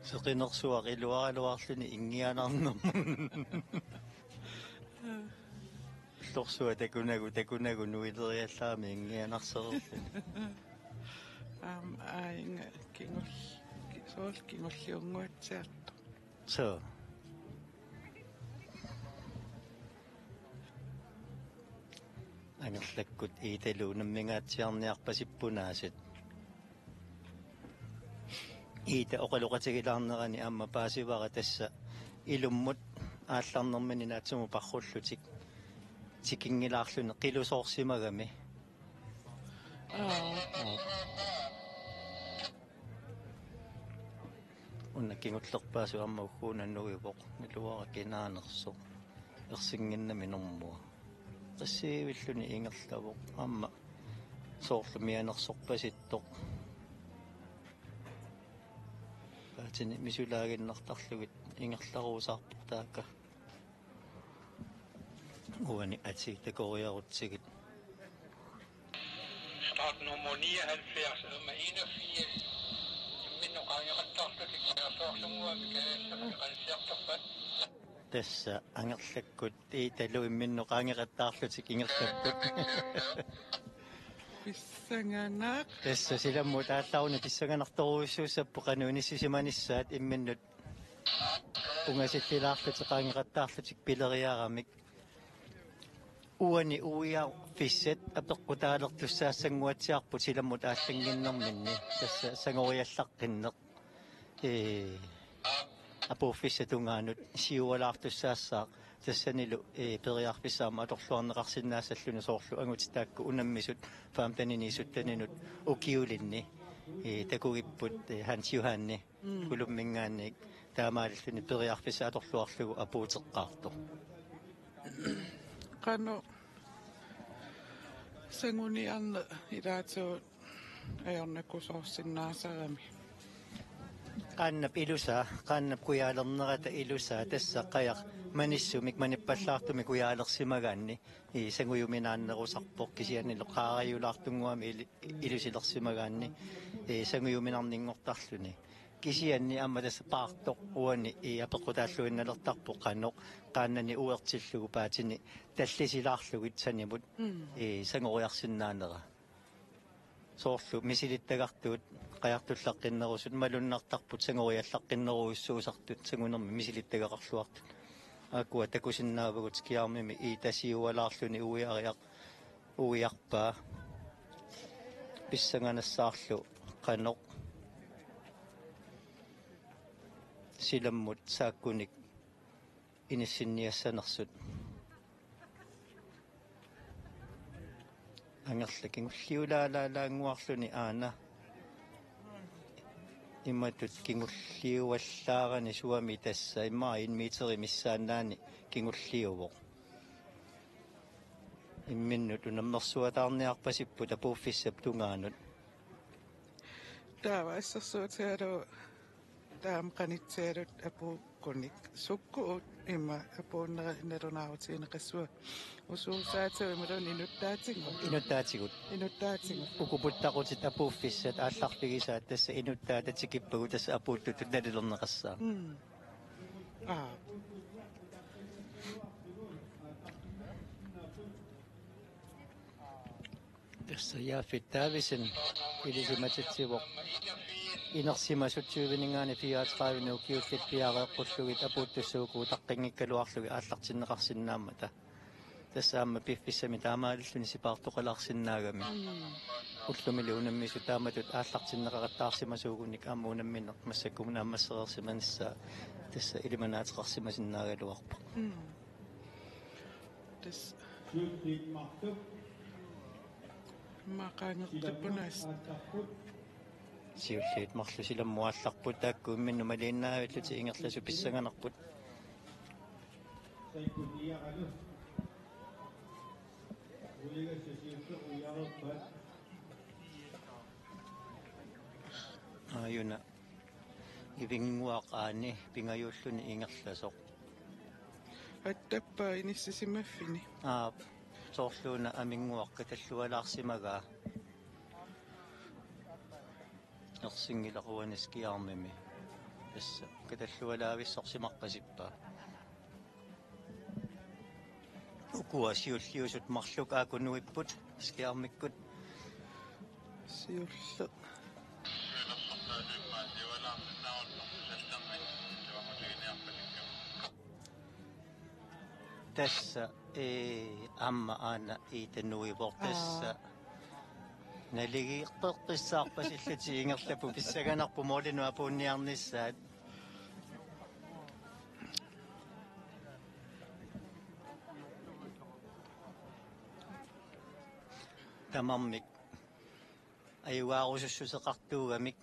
Seqinersuaq iluaraluarluni inngianarnermut. Ullorsuaq takunagu, takunagu nuileriallaamik inngianarsereerluni. Aam, aa, inga kingul-, ki-, soorlu kingulliunnguatsiartoq. Soo. Angerlakkut Iitalu nammingaatsiarniarpasippunaasut. Iita oqaloqatigilaarnerani aamma paasivara tassa ilummut aallarnermini naatsumut parrullutik tikinngilaarluni qilusoorsimagami. Aa. Aa. Una kingullerpaasoq aamma ugguuna nuivoq, naluara kinaanersoq, ersinnginnami normua. Qissiivilluni ingerlavoq, aamma soorlu mianersorpasittoq. Paatini misulaaginnartarlugit ingerlaruusaarpoq taakku. Uani atii takoriarutsigit. Startnummer nioghalvfjerds, nummer enogfirs. Imminnut qaangeqattaarlutik siaartoorlunguami kajallammik qansiartorpat. Tassa angerlakkut Iitalu imminnut qaangeqattaarlutik ingerlapput. Pissanganaq. Tassa silammut aallaruni pissanganartorujussuussapput qanoq inissisimanissaat imminnut ungasillilaarlutik qaangeqattaarlutik pileriaramik. Uani uiarfissat apeqqutaalertussaassannguatsiarput silammut aallannginnerminni, tassa sangoriallaqqinneq. Ee, apuuffissap tungaanut siualaartussaassaaq tassanilu, ee, periarfissaq aamma atorluarneqarsinnaassalluni soorlu angutit taakku unammisut femteninit sytteninut ukiulinni, ee, takugipput, ee, Hans Johanni. Mm. Ulumminngaanniit taamaalilluni periarfissaq atorluarlugu apuuteqqaartoq. Qanoq sanguniarneq ilaatigut ajornakusoorsinnaasarami? Qaannap ilusaa, qaannap kujaalernerata ilusaa, tassa qajaq manissumik manippallaartumik kujaalersimagaanni, ii, sangujuminaannerusarpoq kisiannilu qaariulaartunnguami ili-, ilusilersimagaanni, ii, sangujuminarninngortarluni. Kisianni aamma tassa paartoq uani, ii, apeqqutaalluinnalertarpoq qanoq qaannani uertillugu paatini tallisilaarlugit sanimut, mm, ii, sangoriarsinnaanera. Soorlu misilittagartuut qajartullaqqinnerusut malunnartarput sangoriallaqqinnerujussuusartut sangunermik misilittagaqarluartut. Aakkua takusinnaavagut skiarmimi Iita siualaarluni uiariaq-, uiarpaa. Pissanganassaarlu qanoq silammut saakkunik inissinniassanersut. Angerlaq kingulliulaalaalaannguarluni aana. Imatut kingulliuallaarani suami tassa immaqa en meteri missaannaani kingulliuvoq. Imminnut unammersuataarniarpasipput apuuffissap tungaanut. Taava assersuutigalugu taama qanitsiarluta apuukkunik. Sukkut ima apuunnera nalunaarutigineqassava? Usuusaatigut imaluunniit inuttaatigut? Inuttaatigut. Inuttaatigut. Uku puttaqutit apuuffissat aallarfigisaat tassa inuttaata tikippagu tassa apuuttutut nalilerneqassaaq. Mm. Aa. Tassa Jaafit Davidsen ilisimatitsivoq. Inersimasut tyveninngaanniit fireogtredive ukiullit piareeqqullugit apuuttussuugut utaqqinngikkaluarlugit aallartinneqarsinnaammata. Tassa aamma piffissami taamaalilluni sipaartoqalaarsinnaagami. Mm. Ullumili unammisut taamatut aallartinneqaqattaarsimasuugunik aamma unammineq massakkut naammassereersimanissaa tassa ilimanaateqarsimasinnaagaluarpoq. Mm. Tassa. Maqaangertippunaas. Siulliit marluk silammut aallarput taakku imminnut maliinnaavillutik ingerlasut pissanganarput. Aajuna Ivinnguaq aani pingajuulluni ingerlasoq. Attappaa inissisimaffini. Aap, soorluuna Aminnguaq katallualaarsimagaa. Ersinngilaq uani skiarmimi. Tassa katallualaavissorsimarpasippaa. Ukua siulliusut marluk aakunuipput skiarmikkut. Siulleq. Tassa, ee, aamma aana Iita nuivoq tassa. Aa. Naligiiqqissaarpasillutik ingerlapput pissanganarpoq målinut apuunniarnissaat. Tamarmik ajugaarusussuseqartuugamik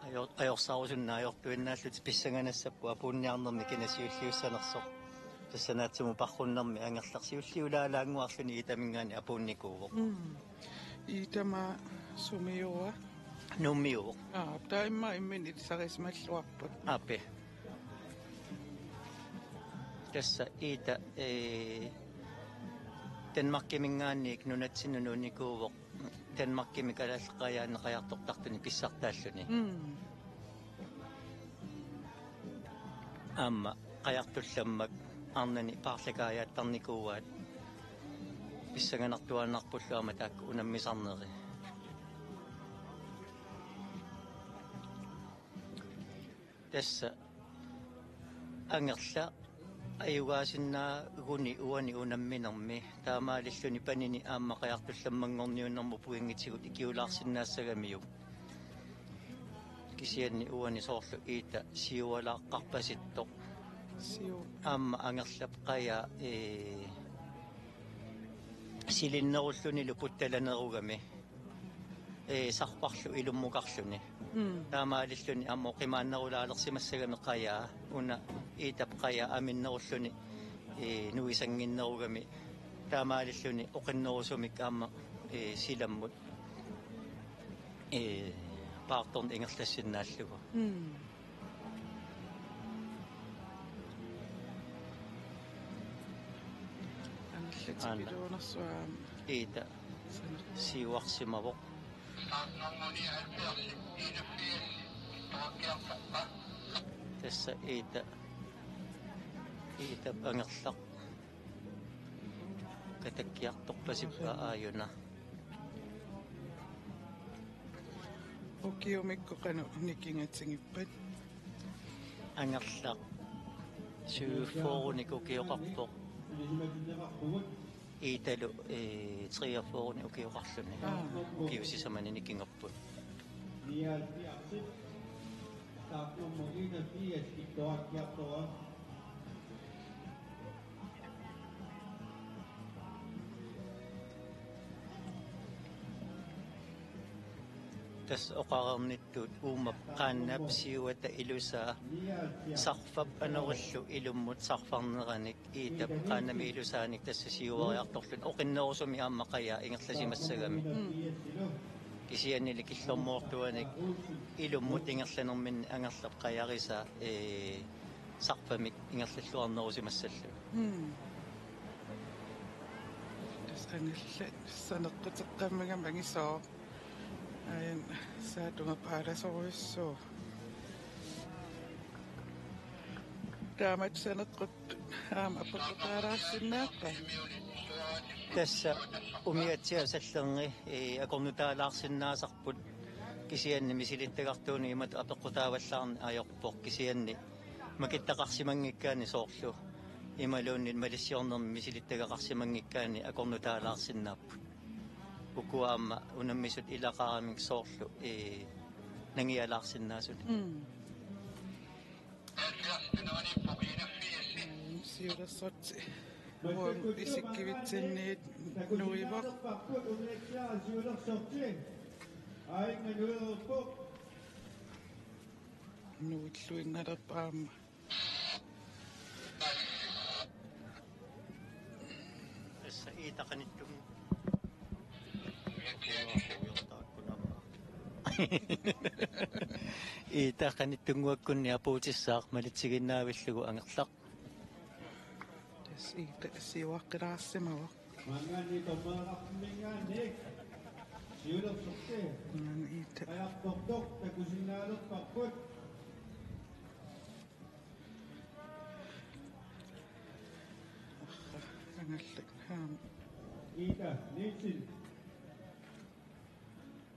ajor-, ajorsarusunneq ajortuinnaallutik pissanganassapput apuunniarnermi kina siulliussanersoq. Tassa naatsumik paarrunnermi Angerlaq siulliulaalaannguarluni Iitaminngaanniit apuunnikuuvoq. Mm. Iitama sumiua? Nuummiuvoq. Aa, taama imminut ilisarisimalluarput. Aappi. Tassa Iita, ee, Danmarkiminngaanniit nunatsinnut nuunnikuuvoq. Danmarkimi Kalaallit Qajaanni qajartortartuni pissartaalluni. Mm. Aamma qajartullammak arnani paarlakaajaattarnikuuaat pissanganartuaannarpullu aamma taakku unammisarneri. Tassa Angerlaq ajugaasinnaaguni uani unamminermi taamaalilluni panini aamma qajartullammanngorniunnermut pointitsigut ikiulaassinnaassagamiuk. Kisianni uani soorlu Iita siualaaqqarpasittoq. Siu. Aamma Angerlap Qajaa, ee, silinnerullunilu puttalanerugami. Ee, sarparlu ilummukarluni. Mm. Taamaalilluni aamma oqimaannerulaalersimassagami Qajaa, una Iitap Qajaa aminnerulluni, ee, nuisannginnerugami. Taamaalilluni oqinnerusumik aamma, ee, silammut, ee, paartorneq ingerlassinnaallugu. Mm. Angerlaq. Aana. Tipiluunersuaq. Iita. Sana. Siuarsimavoq. Tassa Iita. Iitap Angerlaq. Katakkiartorpasippaa aajuna. Ukiumikkut qanoq nikingatigippat? Angerlaq syvogfyrrenik ukioqarpoq. Iitalu, ee, treogfyrrenik ukioqarluni. Aa. Ukiut sisamani nikingapput. Tassa oqareernittut uumap qaannap siuata ilusaa sarfap anorillu ilummut sarfarneranik Iitap qaannamik ilusaanik tassa siuariartorluni oqinnerusumik aamma Qajaa ingerlasimassagami. Mm. Kisiannili killormoortuanik ilummut ingerlanerminni Angerlap Qajarisaa, ee, sarfamik ingerlalluarnerusimassallugu. Mm. Tassa Angerlaq saneqquteqqammigami angisooq. Aajuna saatuma paalasorujussuuvoq. Taamatut saneqquttut aamma apeqqutaalaarsinnaappat? Tassa umiatsiaq sallerni, ee, akornutaalaarsinnaasarput, kisianni misilittagartuunut imatut apeqqutaavallaarneq ajorpoq, kisianni makittaqarsimanngikkaanni soorlu imaluunniit malissiornermi misilittagaqarsimanngikkaanni akornutaalaarsinnaapput. Ukua aamma unammissut ilaqaramik soorlu, ee, nangialaarsinnaasut. Mm. Siulersorti uagut isikkivitsinniit nuivoq. Nuilluinnalerpoq aamma. Tassa Iita qanittunngu-, Iita qanittunnguakkunni apuutissaaq malitsiginnaavillugu Angerlaq. Tassa Iita siuaqqilaarsimavoq. Maannaanniit dommereqarfimminngaanniit siulersorti. Maanna Iita. Qajartortoq takusinnaalerparput. Arra, Angerlaq aamma. Iita Nielsen.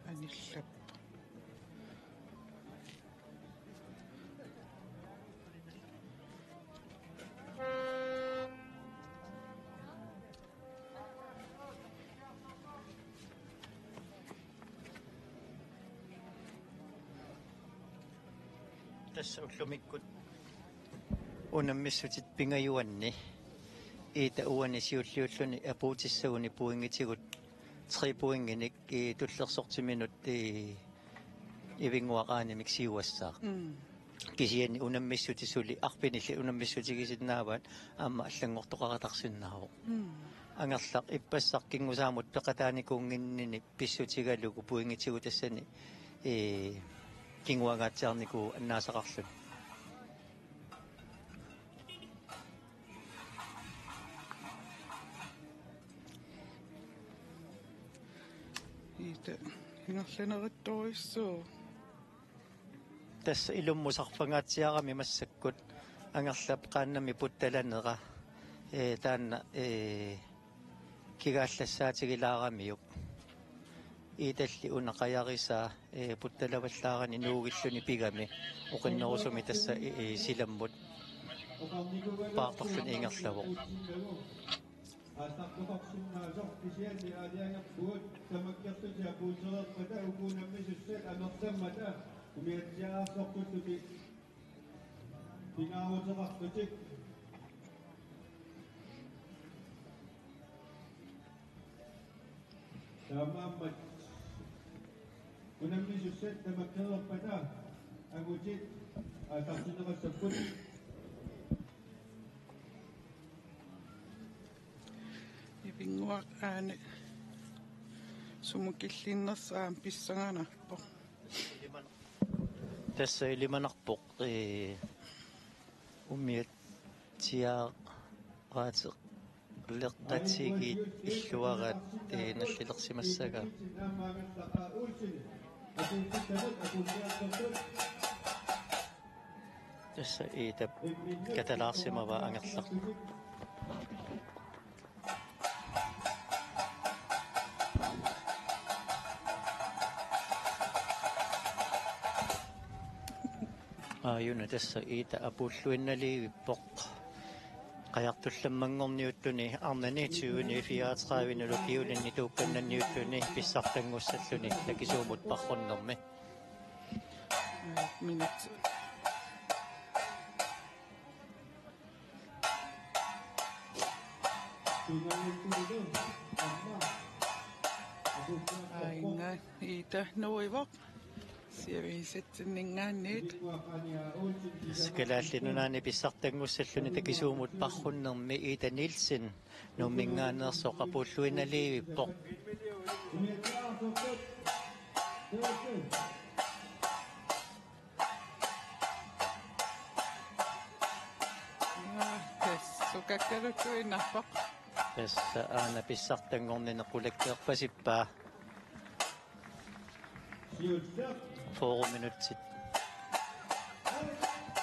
Anillap. Tassa ullumikkut unammissutit pingajuanni Iita uani siulliulluni apuutissaguni pointigut tre pointinik, ee, tullersortiminut, ee, Ivinnguaq Aanemik siuassaaq. Mm. Kisianni unammissutit suli arfinillit unammissutigisinnaavat aamma allanngortoqaratarsinnaavoq. Mm. Angerlaq ippassaq kingusaamut peqataanikuunnginnini pissutigalugu pointigut tassani, ee, kinguangaatsiarnikuuvoq annaasaqarluni. Iita ingerlanerattorujussuuvoq. Tassa ilummut sarfangaatsiarami massakkut Angerlap qaannamik puttalanera, ee, taanna, ee, kigaallassaatigilaaramik. Iitalli una qajarisaa, ee, puttalavallaarani nuugilluni pigami oqinnerusumik tassa, ee, ee, silammut paartorluni ingerlavoq. Aallartoqarsinnaasoq kisianni aalajangerpugut tamakkerlutik apuutereerpata uku unammisussat amerlammata umiatsiaarsortullutik pingaaruteqarlutik. Taamaammat unammisussat tamakkereerpata angutit aallartinneqassapput. Ivinnguaq Aane sumut killinnersoq aamma pissanganarpoq. Tassa ilimanarpoq, ee, umiatsiaaraateqaleqatigiit illuaraat, ee, nallilersimassagaa. Tassa Iitap katalaarsimavaa Angerlaq. Aajuna tassa Iita apuulluinnaliivippoq. Qajartullammanngorniulluni arnani tyveni fireogtrediveni lukiulinni tuukkannanniulluni pissartanngussalluni takisuumut parrunnermi. Minut. Aajuna Iita nuivoq. Siaviisatsinninngaanniit. Kalaallit Nunaanni pissartanngussalluni takisuumut parrunnermi Iita Nielsen Nuumminngaanneersoq apuulluinnaliivippoq. Aa, tassa sukakkaluttuinnarpoq. Tassa aana pissartanngornini qulakkeerpasippaa. Fyrre minutsit.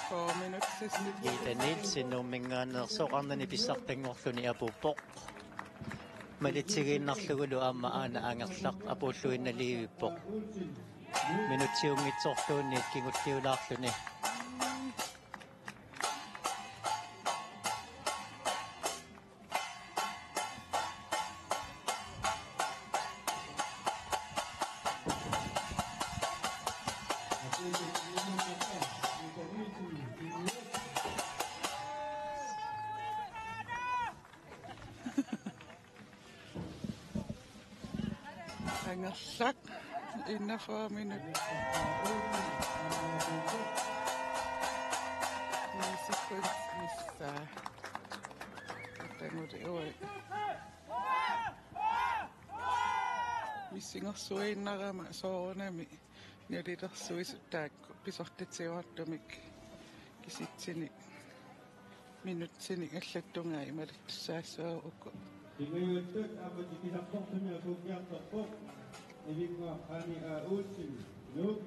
Fyrre minutsit. Iita Nielsen Nuumminngaanneersoq arnani pissartanngorluni apuuppoq. Malitsigiinnarlugulu aamma aana Angerlaq apuulluinnaliivippoq. Minutsiunngitsorluunniit kingulliulaarluni. Angerlaq, enogfyrre minut. Ni sekund missaa. Atanguli uai. Missingersuinnarama soorunami nalilersuisut taakku pisortatigoortumik kisitsinik minutsinik allattungai imalattussaassuugut. Pingajuattut aamma tikisartortumik apuukkiartorpoq Ivinnguaq Aani A. Olsen, Nuuk.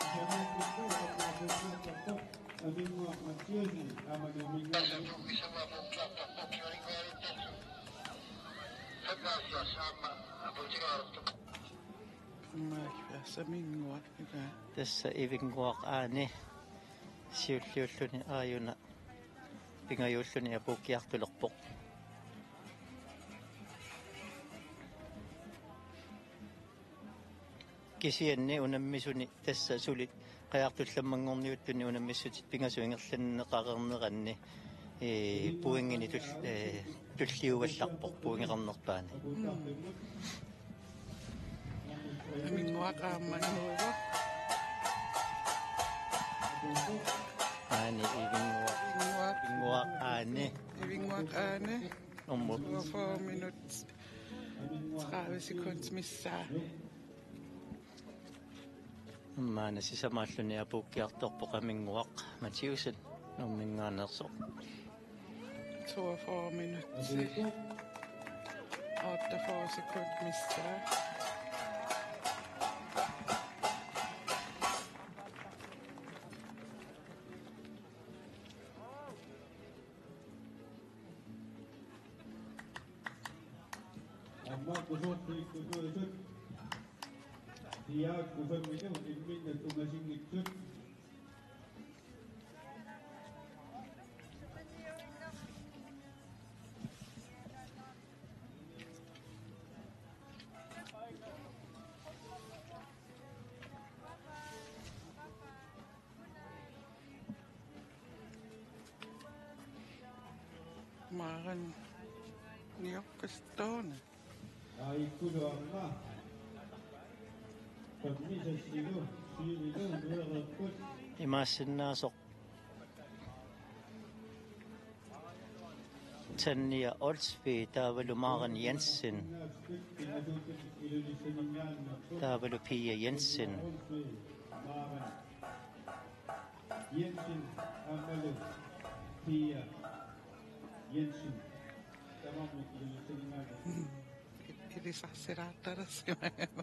Isamaattuttu aamma apuukkiartorpoq Aminnguaq Mathiassen aamma Nuumminnguaq. Aamma Aminnguaq, ila. Tassa Ivinnguaq Aani siulliulluni aajuna pingajuulluni apuukkiartulerpoq. Kisianni unammisuni tassa suli qajartullammanngorniuttuni unammissutit pingasut ingerlanneqareerneranni, ee, pointinik tul-, ee, tulliugallarpoq pointeqarnerpaani. Mm. Aminnguaq aamma nuuvoq. Aani Ivinnguaq. Ivinnguaq. Ivinnguaq Aani. Ivinnguaq Aani. Nummer. Toogfyrre minut. Tredive sekund missaa. Maanna sisamaalluni apuukkiartorpoq Aminnguaq Mathiassen Nuumminngaanneersoq. Toogfyrre minut. Otteogfyrre sekund missaa. Aamma kusoortuikkutuusut. Siaakkusammini imminnut ungasinngitsut. Maren niorkastone. Aajuku aamma. Tammisassilu, siililu, nuereerput. Imaassinnaasoq. Tanja Olsvig, taavalu Maren Jensen. Taavalu Pia Jensen. Jensen, aammalu Pia Jensen. Tamarmik ilulissaningaanniit. Ilisarsilaartarsimagama.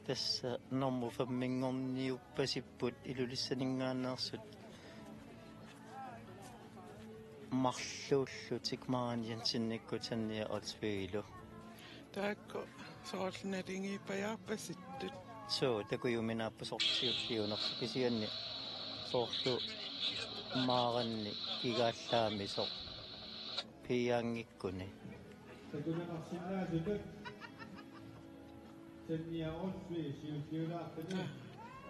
Tassa normu femminngorniuppasipput Ilulissaninngaanneersut marluullutik Maren Jensenikkut Tanja Olsvigilu. Taakku soorlu naligiippajaarpasittut. Suu, takujuminaappoq soorlu siulliunersoq kisianni soorlu Marenni kigaallaamisoq piiaanngikkuni. Takuneqarsinnaasutut Tanja Olsvig siulliulaartuni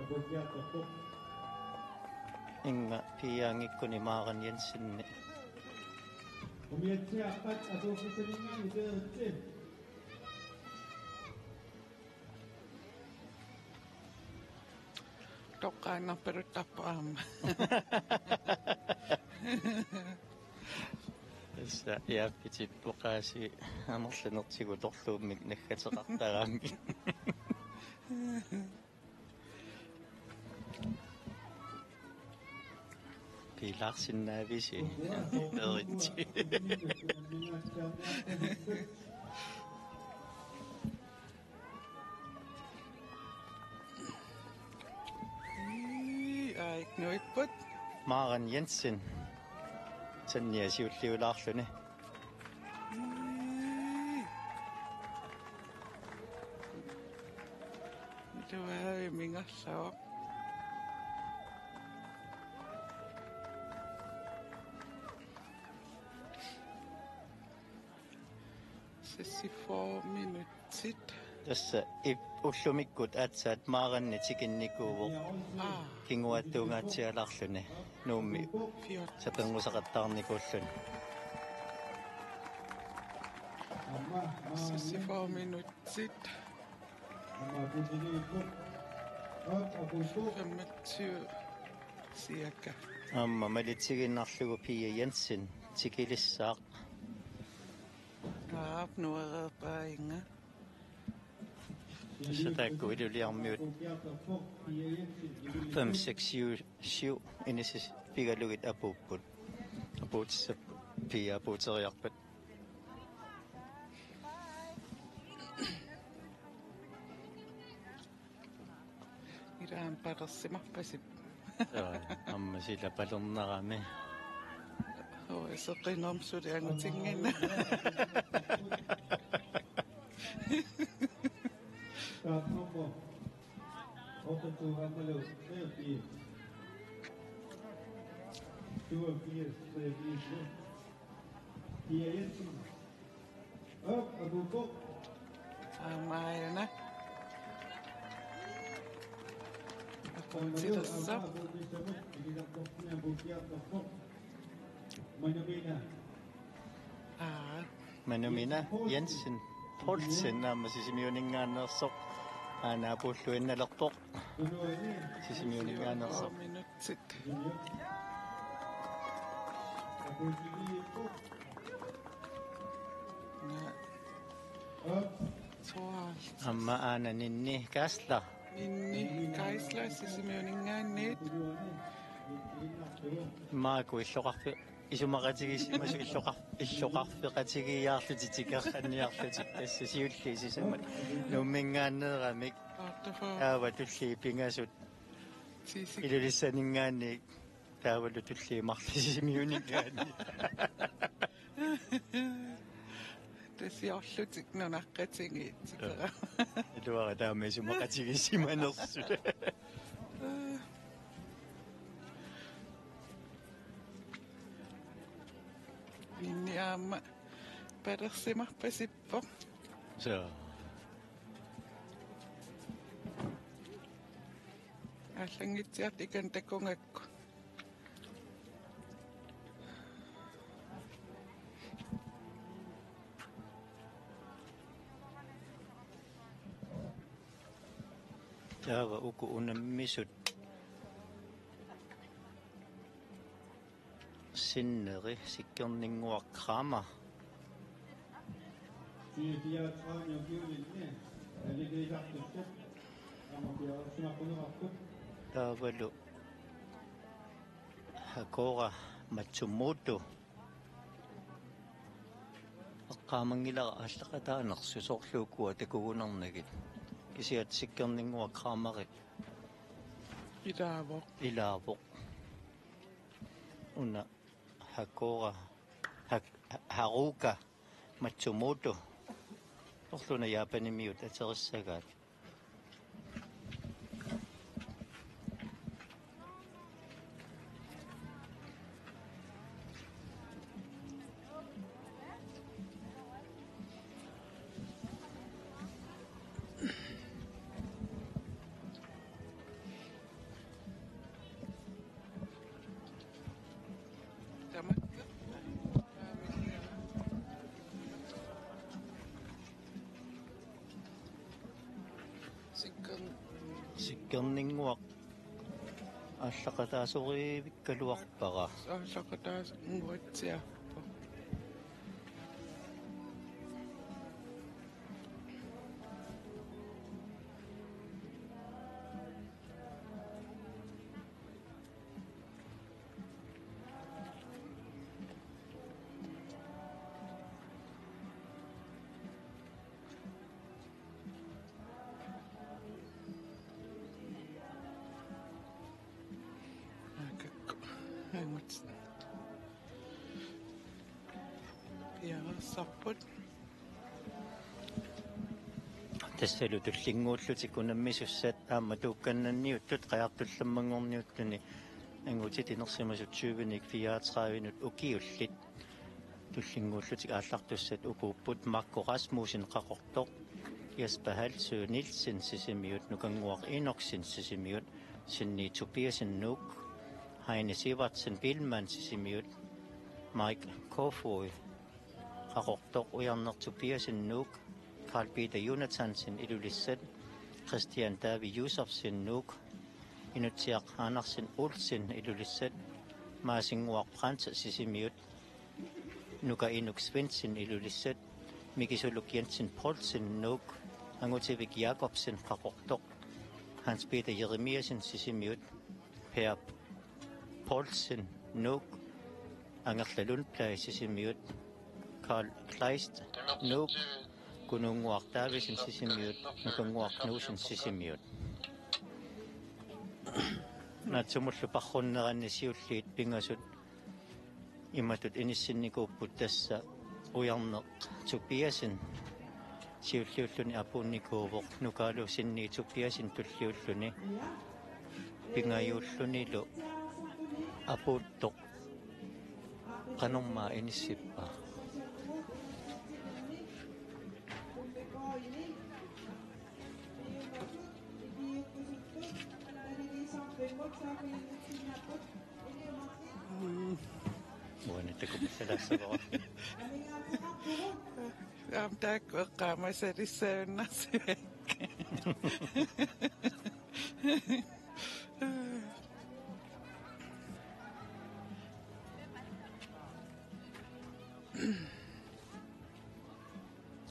apuukkiartorpoq. Inga piiaanngikkuni Maren Jensenni. Umiatsiaaqqat apuukkissaninngaanniit peeritsi. Toqqaannarpaluttarpoq aamma. Tassa iaappitippoq aasiit amerlanertigut torluummik naggateqartaraanni. P Ilaarsinnaavisi. Peritsi. Ii, aa, iknuipput. Maren Jensen. Sannia siulliulaarluni. Ii. Tuavi mingerlavoq. Seksogfyrre minutsit. Tassa ip-, ullumikkut aatsaat Marenni tikinnikuuvoq. Aa. Kinguaattuungaatsialaarluni Nuummi. Fjorten. Sapinnguseqattaarnikuulluni. Seksogfyrre minutsit. Femogtyve cirka. Aamma malitsigiinnarlugu Pia Jensen tikilissaaq. Aap, nuereerpaajunga. Tassa taakku Ilulissarmiut fem, seks, syv, syv inissisigalugit apuupput. Apuutissapput. Pia apuuteriarpat. Ilaanni palersimarpasippoq. Joo, aamma sila palernerami. Oo, seqinermut suli angutinngina. Start nummer otteogtyve, Amalu, treogfirs. Syvogfirs, treogfirs. Pia Jensen. Op, op, op, op. Aamma aajuna. Apuutilersoq. Aa. Manumina Jensen Poulsen aamma Sisimiuninngaanneersoq. Aana apuulluinnalerpoq. Sisimiuninngaanneersoq. Minutsit. Naa. Soorlu. Aamma aana Ninni Geisler. Ninni Geisler Sisimiuninngaanniit. Maaku illoqarfi-, isumaqatigisimasut illoqar-, illoqarfeqatigiiaarlutik tikerranniarlutik tassa siulliit sisamat Nuumminngaanneeramik. Taava tulliit pingasut Sisik. Ilulissaninngaanniit. Taavalu tulliit marluk Sisimiuninngaanniit. Tasiorlutik nunaqqatigiit tikera. Iluara taama isumaqatigisimanersut. Ninni aamma palersimarpasippoq. Soo. Aallanngitsiartut ikani takugakku. Taava uku unammisut. Sinneri Sikkerninnguaq Kramer. Taavalu Hakora Matsumoto. Eqqaamanngilara aallaqataanersut soorlu ukua takugunarnagit. Kisianni Sikkerninnguaq Krameri. Ilaavoq. Ilaavoq. Una Hakora, Hak-, Haruka Matsumoto. Soorlu una Japanimiut aterissagaat. Tamatta. Sikkern-, Sikkerninnguaq aallaqataasorivikkaluarpara. Aallaqataasunnguatsiarpoq. Ja, sapput. Tassalu tullinnguullutik unammisussat aamma tuukkannanniuttut qajartullammanngorniuttuni angutit inersimasut tyvenik fireogtredivenut ukiullit. Tullinnguullutik aallartussat ukuupput: Marco Rasmussen, Qaqortoq, Jesper Halsø Nielsen, Sisimiut, Nukannguaq Enoksen, Sisimiut, Sinni Tobiassen, Nuuk, Heine Sivertsen Biilmann, Sisimiut, Mike Kofod, Qaqortoq, Ujarneq Tobiassen, Nuuk, Karl Peter Jonathansen, Ilulissat, Christian David Josefsen, Nuuk, Inutsiaq Andersen Olsen, Ilulissat, Maasinnguaq Brandt, Sisimiut, Nuka Inuk Svendsen, Ilulissat, Mikisuluk Jensen Poulsen, Nuuk, Angutivik Jakobsen, Qaqortoq, Hans Peter Jeremiassen, Sisimiut, Per Poulsen, Nuuk, Angerla Lundblad, Sisimiut, Karl Kleist, Nuuk, Kunuunnguaq Davidsen, Sisimiut, Nukannguaq Knudsen, Sisimiut. Naatsumullu paarrunneranni siulliit pingasut imatut inissinnikuupput: tassa Ujarneq Tobiassen siulliulluni apuunnikuuvoq, Nukaalu Sinni Tobiassen tulliulluni, pingajuullunilu apuuttoq. Qanormaa inissippa? Mm. Uani takussalassavara. Aamma taakku eqqaamasalissagunarsivat.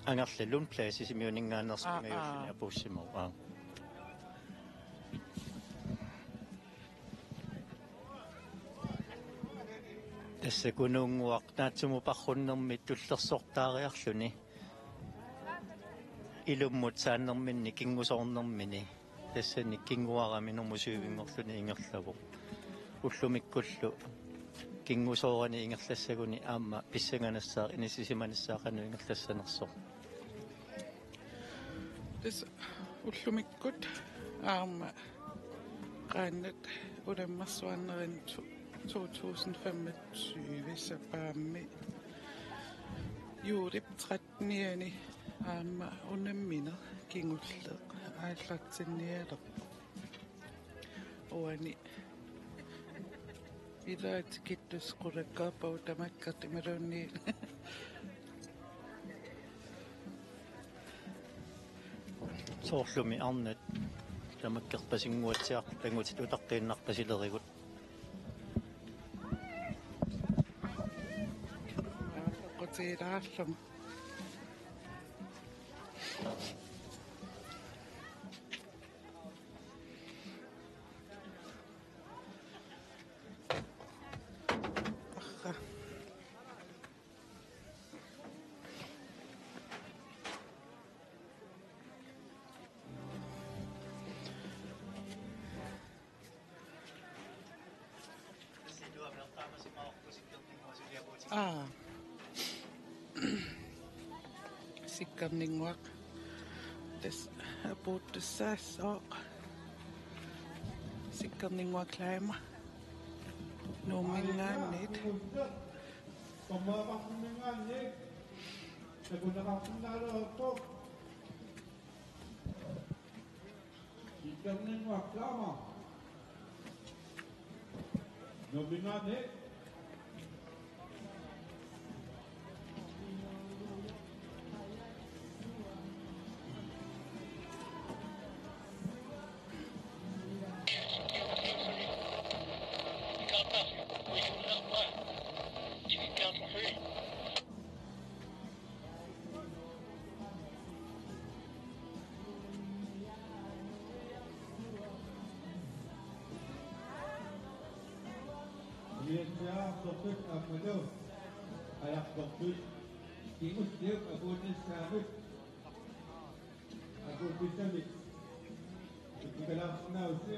Angerla Lundblad Sisimiuninngaanneersoq. Aa, aa. Pingajuulluni apuussimavoq. Aa. Tassa Kunuunnguaq naatsumut paarrunnermi tullersortaariarluni ilummut saannerminni kingusoornermini. Tassani kinguarami normu syvinngorluni ingerlavoq. Ullumikkullu kingusoorani ingerlassaguni aamma pissanganassaaq inissisimanissaa qanoq ingerlassanersoq. Tassa ullumikkut aamma qaannat unammersuarnerini to tusind femogtyve sapaammi juulip trettenianni aamma unammineq kingulleq aallartinnialerpoq. Uani ilaat tikittussat qulakkeerpagut tamakkerlutik imaluunniit. Soorlumi arnat tamakkerpasinnguatsiartut angutit utaqqiinnarpasilerigut. Qutilaarlunga. Arra. Aa. Sikkerninnguaq. Tassa apuuttussaassaaq. Sikkerninnguaq Kleima. Nuumminngaanniit. Sikkerninnguaq Kleima. Nuumminngaanniit. Umiatsiaartorput aammalu qajartorput kingulliup akuutissaanut akuutissamik ikikalaarsinnaavasi.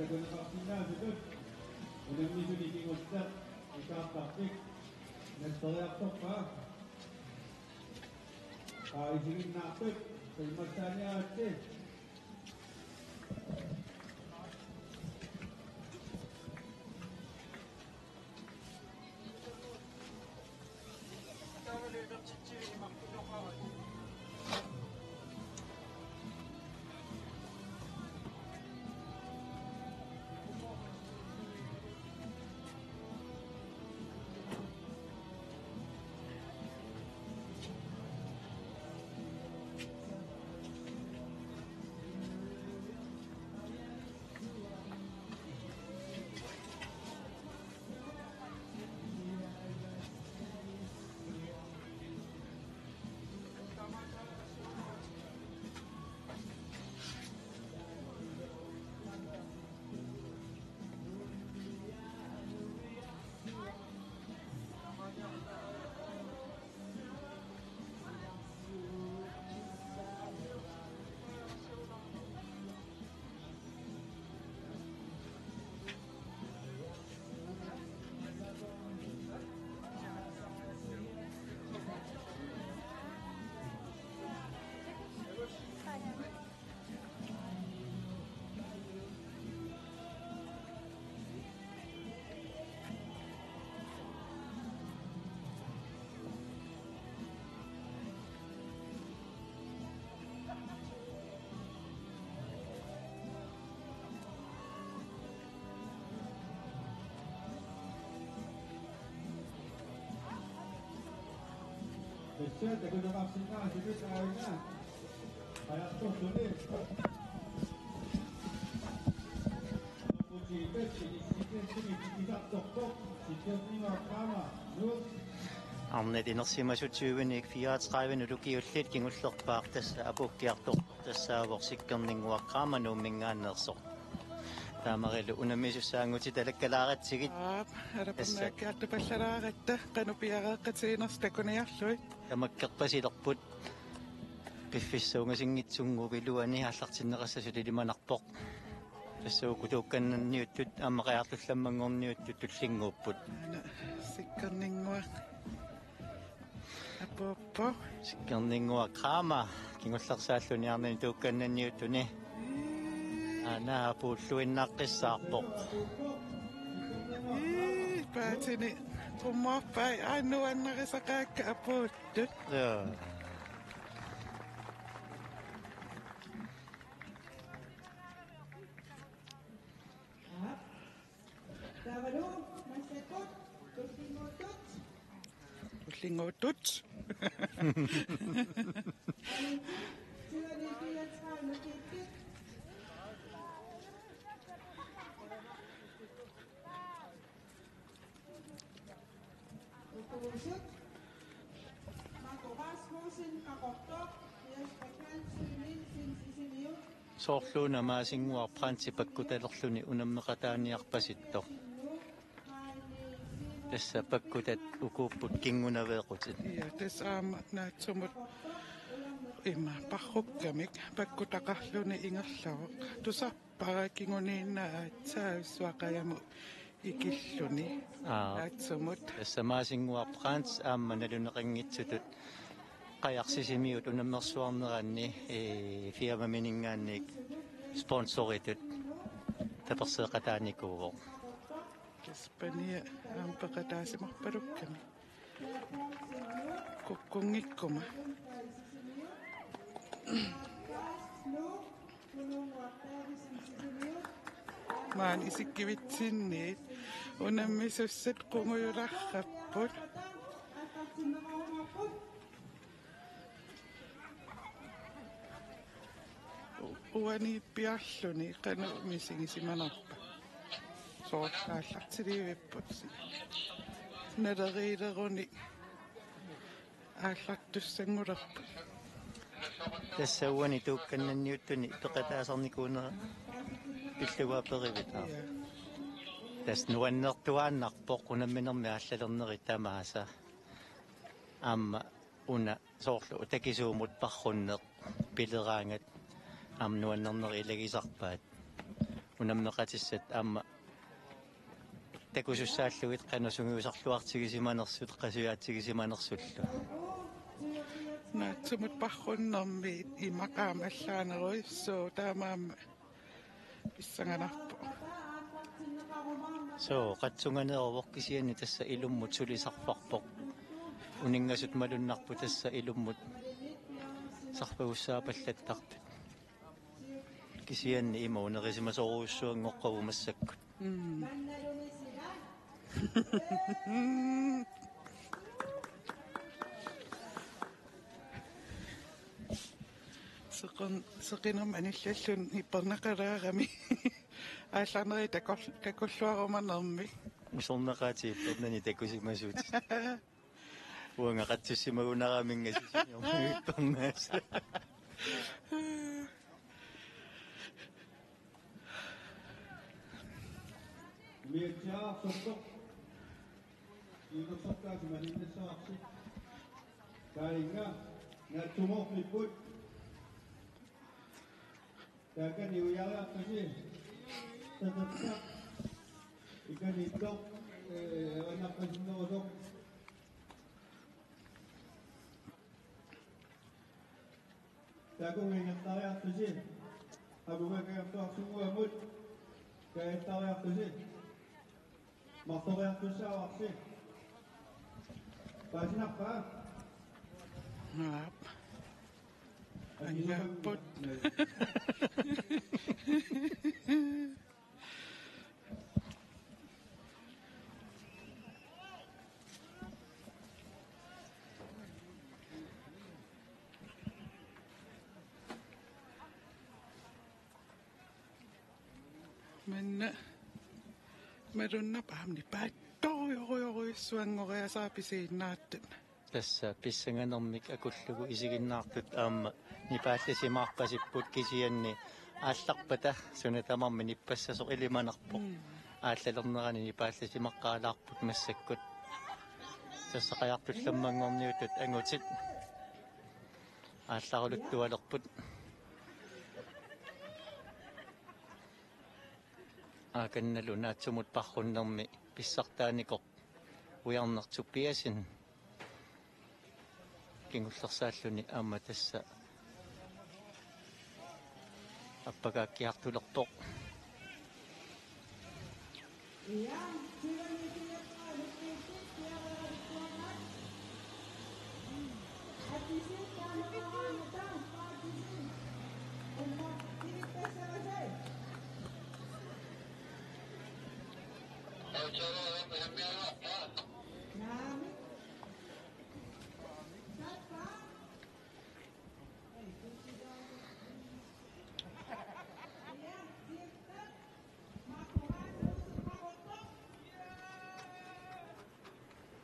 Kunnaqarsinnaasutut unammisuni kingulleq ikaartarfik natteriartorpaa. Aa, isiginnaartut qimmassaaniaratsi. Tassa takuneqarsinnaasutut aajuna. Qajartorluni. Arnat inersimasut tyvenik fireogtredivenik ukiullit kingullerpaaq, tassa apuukkiartorpoq tassaavoq Sikkerninnguaq Qaama Nuumminngaanneersoq. Taamaalilluni unammisussaanngitsoq talakkalaaratsigu. Aap, tassa arapannaakkiartupallaaratta, qanoq piareeqqatiginersoq takuniarlugit. Tamakkerpasilerput. Piffissap ungasinngitsunnguup iluani aallartinneqassasut ilimanarpoq. Tassa uku tuukkannanniuttut aamma Qajarlullammanngorniuttut tullinnguupput. Aana Sikkerninnguaq apuuppoq. Sikkerninnguaq Qaama kingullersaalluni arnani tuukkannanniuttuni. Aana apuulluinnaqqissaarpoq. Ii, paatini qummuarpai, aa, nuannarisaqaakka apuuttut. Joo. Taavalu massakkut tullinnguuttut. Tullinnguuttut. Tyvenik fireogtredive kiitsit. Ukuusut. Marco Rasmussen, Qaqortoq, Jesper Hansen Nielsen, Sisimiut. Soorlu una Maasinnguaq Frantz pakkutalerluni unammeqataaniarpasittoq. Tassa pakkutat ukuupput kingunaveeqqutit. Ja, tassa aamma naatsumut ima parrukkamik pakkutaqarluni ingerlavoq. Tusarpara kinguniinnaq aatsaat suaqajamut ikilluni. Aa. Naatsumut. Tassa Maasinnguaq Frantz aamma naluneqanngitsutut Qajaq Sisimiut unammersuarneranni, ee, firmamininngaanniit sponsoritut taperseeqataanikuuvoq. Espania aamma peqataasimarpalukkami. Kukkunngikkuma. Maani isikkivitsinniit unammisussat qungujularrapput. U-, uaniippiarluni qanoq misigisimanarpa. Soorlu aallartilivipput. Naleriileruni aallartussanngulerput. Tassa uani tuukkannanniuttuni peqataasarnikuunera pillugu aperivit, aa. Ja. Tassa nuannertuaannarpoq unamminermi aallalernerit tamaasa. Aamma una soorlu takisuumut parrunneq pileraangat aamma nuannernerit ilagisarpaat. Unammeqatissat aamma takusussaallugit qanoq sungiusarluartigisimanersut qasujaatsigisimanersullu. Naatsumut parrunnermi imaqaam allaanerujussuuvoq, taamaammat pissanganarpoq. Soo, qatsunganeruvoq, kisianni tassa ilummut sulisarfarpoq. Uninngasut malunnarput tassa ilummut sarfagussaapallattartut. Kisianni ima unerisimasorujussuanngoqqavugut massakkut. Mm. Seqin-, seqinermik anillalluni ippernaqalaarami. Aallarneri takor-, takulluarumanermi. Usornaqaatit ippernani takusimasut. Uanga qatsussimagunaraminnga sisimiormiippernaas. Umiatsiaarsortoq. Iunersortaasi malinnassavassi. Tainga naatsumoorfipput. Taakani uiariartusi. Tatatta. Ikaniittoq, eh, avannarpasinnerusoq. Taakku ingerlariartusi. Apuga kajartuarsunnguamut. Kajartariartusi. Martoriartussaavarsi. Paasinarpa? Aap. Angaapput. Manna malunnarpoq aamma nipaattorujorujorujussuanngoriasaat pisiinnaattut. Tassa pissanganermik akullugu isiginnaartut aamma nipaallisimaarpasipput, kisianni aallarpata suna tamarmi nippassasoq ilimanarpoq. Mm. Aallalernerani nipaallisimaqqaalaarput massakkut. Tassa qajartullammanngorniuttut angutit aallaraluttualerput. Aakannalu naatsumut parrunnermi pissartaanikoq Ujarneq Tobiassen kingullersaalluni aamma tassa appakaakkiartulerpoq.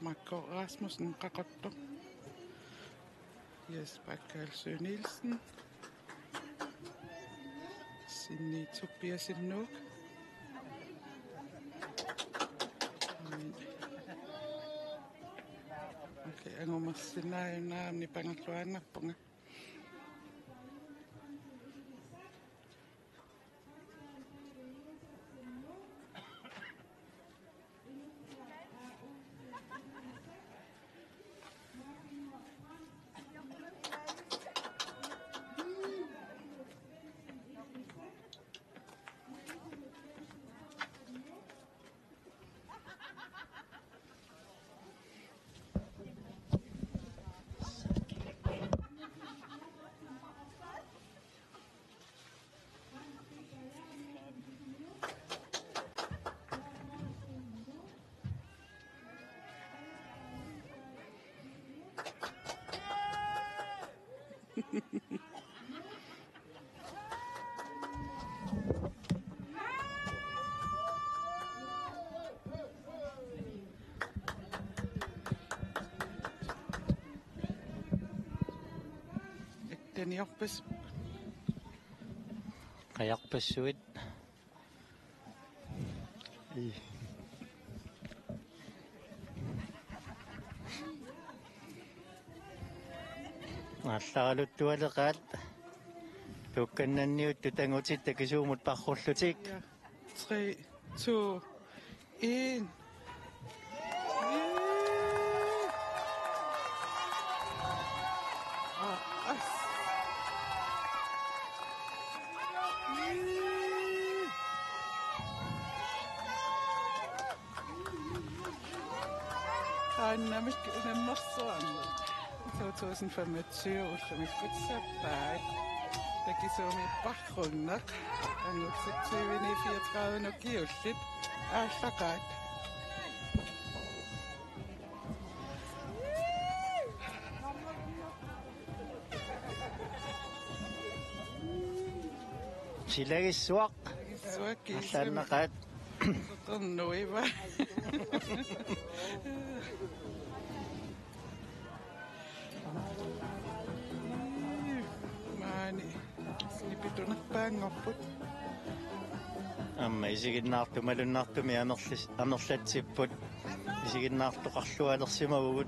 Marco Rasmussen, Qaqortoq. Jesper Kalsø Nielsen. Sinni Tobiassen, Nuuk. Okay, angumersinnaajunnaarami nipangerluaannarpunga. Ettaniorpas. Qajarpassuit. Ii. Aallaraluttualeqaat. Tuukkannanniuttut angutit takisuumut parrullutik. Ja. Tre, to, en. Aannamik unammersuarmi. To tusind femogtyve ullumikkut sapaat. Takisuumik parrunneq. Angutit tyve ni fireogtredive ukiullit. Aallaqaat. Silagissuaq. Silagissuaq. Allaannaqaat. Qernuiva. Maani. Nipitunerpaanngorput. Aamma isiginnaartut malunnartumik amerlis-, amerlatsipput. Isiginnaartoqarlualersimavugut.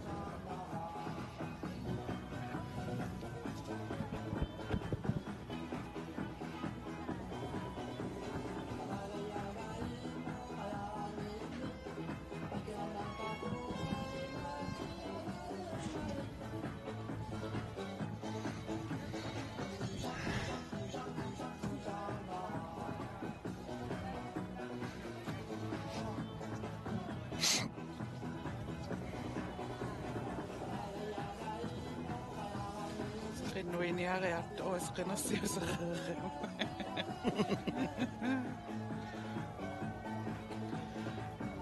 Qernuiniariartoq, qinersiusereerama.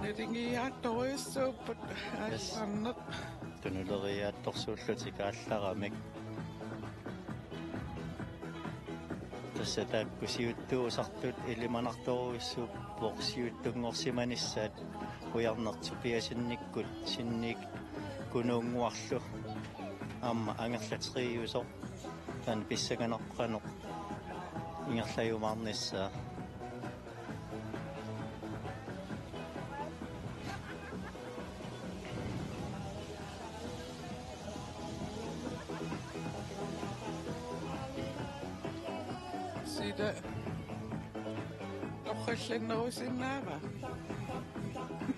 Nalingiartorujussuupput. Yes. Aallarneq. Tunuleriaattorsuullutik aallaramik. Tassa taakku siuttuusartut ilimanartorujussuupput siuttunngorsimanissaat. Ujarneq Tobiasenikkut Sinniik Kunuunnguarlu aamma Angerlatriiusoq, taanna pissanganarpoq qanoq ingerlajumaarnissaa. Sila torrallannerusinnaava?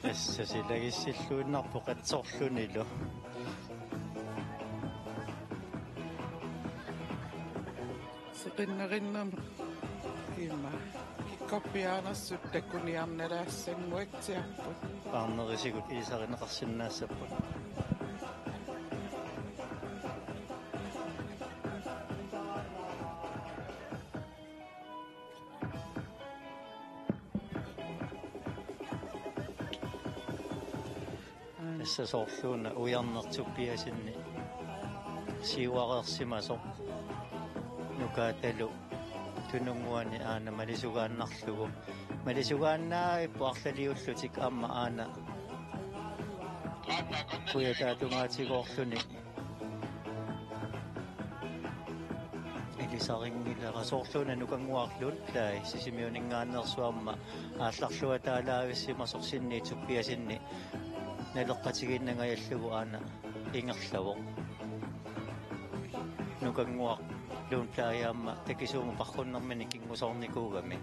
Tassa silagissilluinnarpoq qatsorlunilu. Seqinnerinnermi ima kikkorpiaanersut takuniarnalaassannguatsiarput. Paarnerisigut ilisarineqarsinnaassapput. Tassa soorluuna Ujarneq Tobiasenip siuareersimasoq nukaatalu Tununnguani aana malisugaannarlugu. Malisugaannaavippoq arlaliullutik aamma aana kujataatungaatigoorluni. Ilisarinngilara soorluuna Nukannguaq Lundblad Sisimiuninngaanneersoq aamma aallarluataalaavissimasoq Sinniik Tobiasenip naleqqatigiinnangajallugu aana ingerlavoq. Nukannguaq Lundblad aamma takisuumik parrunnermini kingusoornikuugami.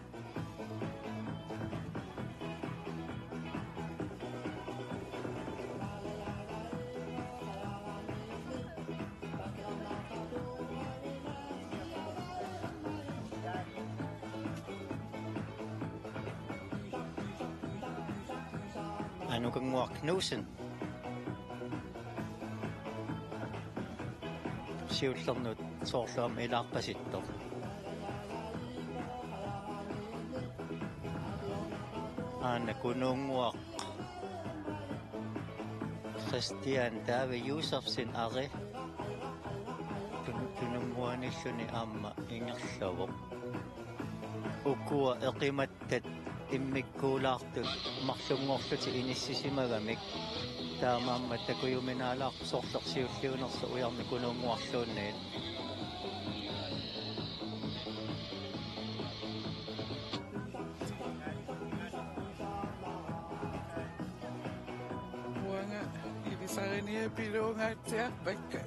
Aa, Nukannguaq Knudsen. Siullernut soorlu aamma ilaarpasittoq. Aana Kunuunnguaq Christian Dave Josefsen ari Tun-, Tununnguanilluni aamma ingerlavoq. Ukua eqimattat immikkuulaartut marlunngorlutik inissisimagamik. Taamaammat takujuminaalaarpoq sorleq siulliunersoq Ujarneq Kunuunnguarluunniit. Uanga ilisariniapiluungaatsiarpakka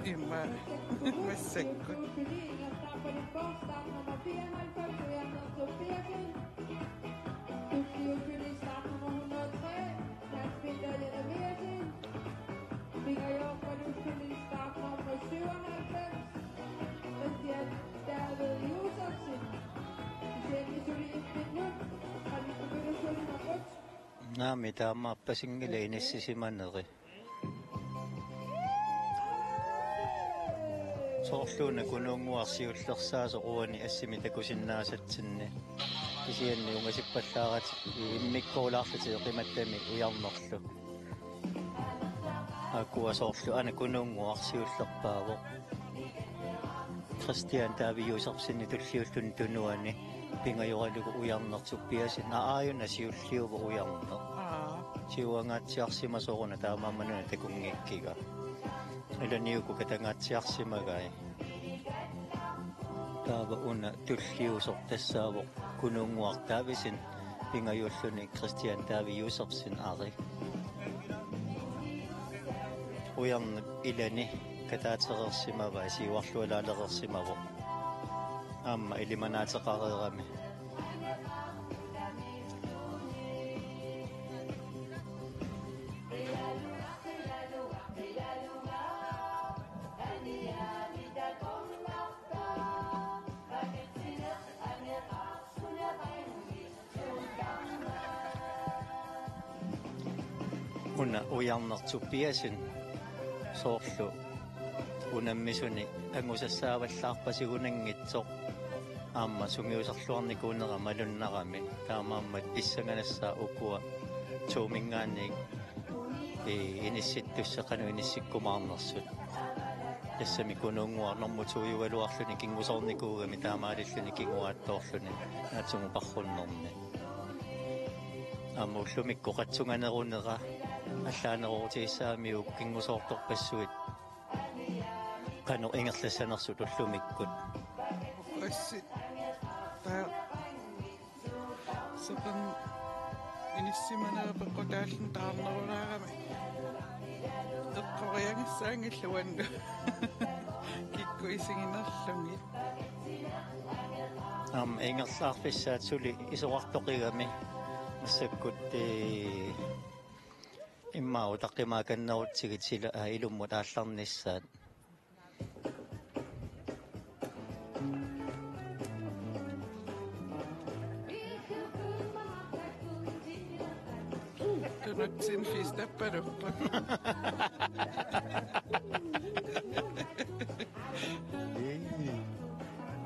ima massakkut. Naamik, taamaappasinngilaq inissisimaneri. Soorlu una Kunuunnguaq siullersaasoq uani assimi takusinnaasatsinni. Kisianni ungasippallaaratik immikkoorlaarlutik qimattami ujarnerlu. Aakkua soorlu una Kunuunnguaq siullerpaavoq. Kristian David Josefsenip tulliulluni tunuani pingajoralugu ujarneq Tobiassen, aa, aajuna siulliuvoq ujarneq. Aa. Siuangaatsiarsimasoq una taamaammat una takunngikkiga. Ilani uku katangaatsiarsimagai. Taava una tulliusoq tassaavoq Kunuunnguaq Davidsen, pingajulluni Kristian David Josefsen ari. Ujarneq ilani kataatereersimavai, siuarlualaalereersimavoq. Aamma ilimanaateqareerami. Una ujarneq Tobiassen soorlu unammisuni angusassaavallaarpasigunanngitsoq aamma sungiusarluarnikuunera malunnarami, taamaammat pissanganassaaq ukua to-minngaanniit, ee, inissittussat qanoq inissikkumaarnersut. Tassami Kunuunnguaq normu to-jugaluarluni kingusoornikuugami taamaalilluni kinguaattoorluni naatsumik parrunnermi. Aamma ullumikkut qatsunganerunera allaaneroorutigissagamiuk kingusoortorpassuit qanoq ingerlassanersut ullumikkut. Assi. Taa. Soorlu inissimanera peqqutaalluni taarnerulaarami. Eqqoriagissaanngilluinnarpoq. Kikkut isiginerlugit. Aamma ingerlaarfissaat suli isorartoqigami massakkut, ee, immaqa utaqqimaakannerutsigit sila, aa, ilummut aallarnissaat. Tunutsin fistappaluppoq.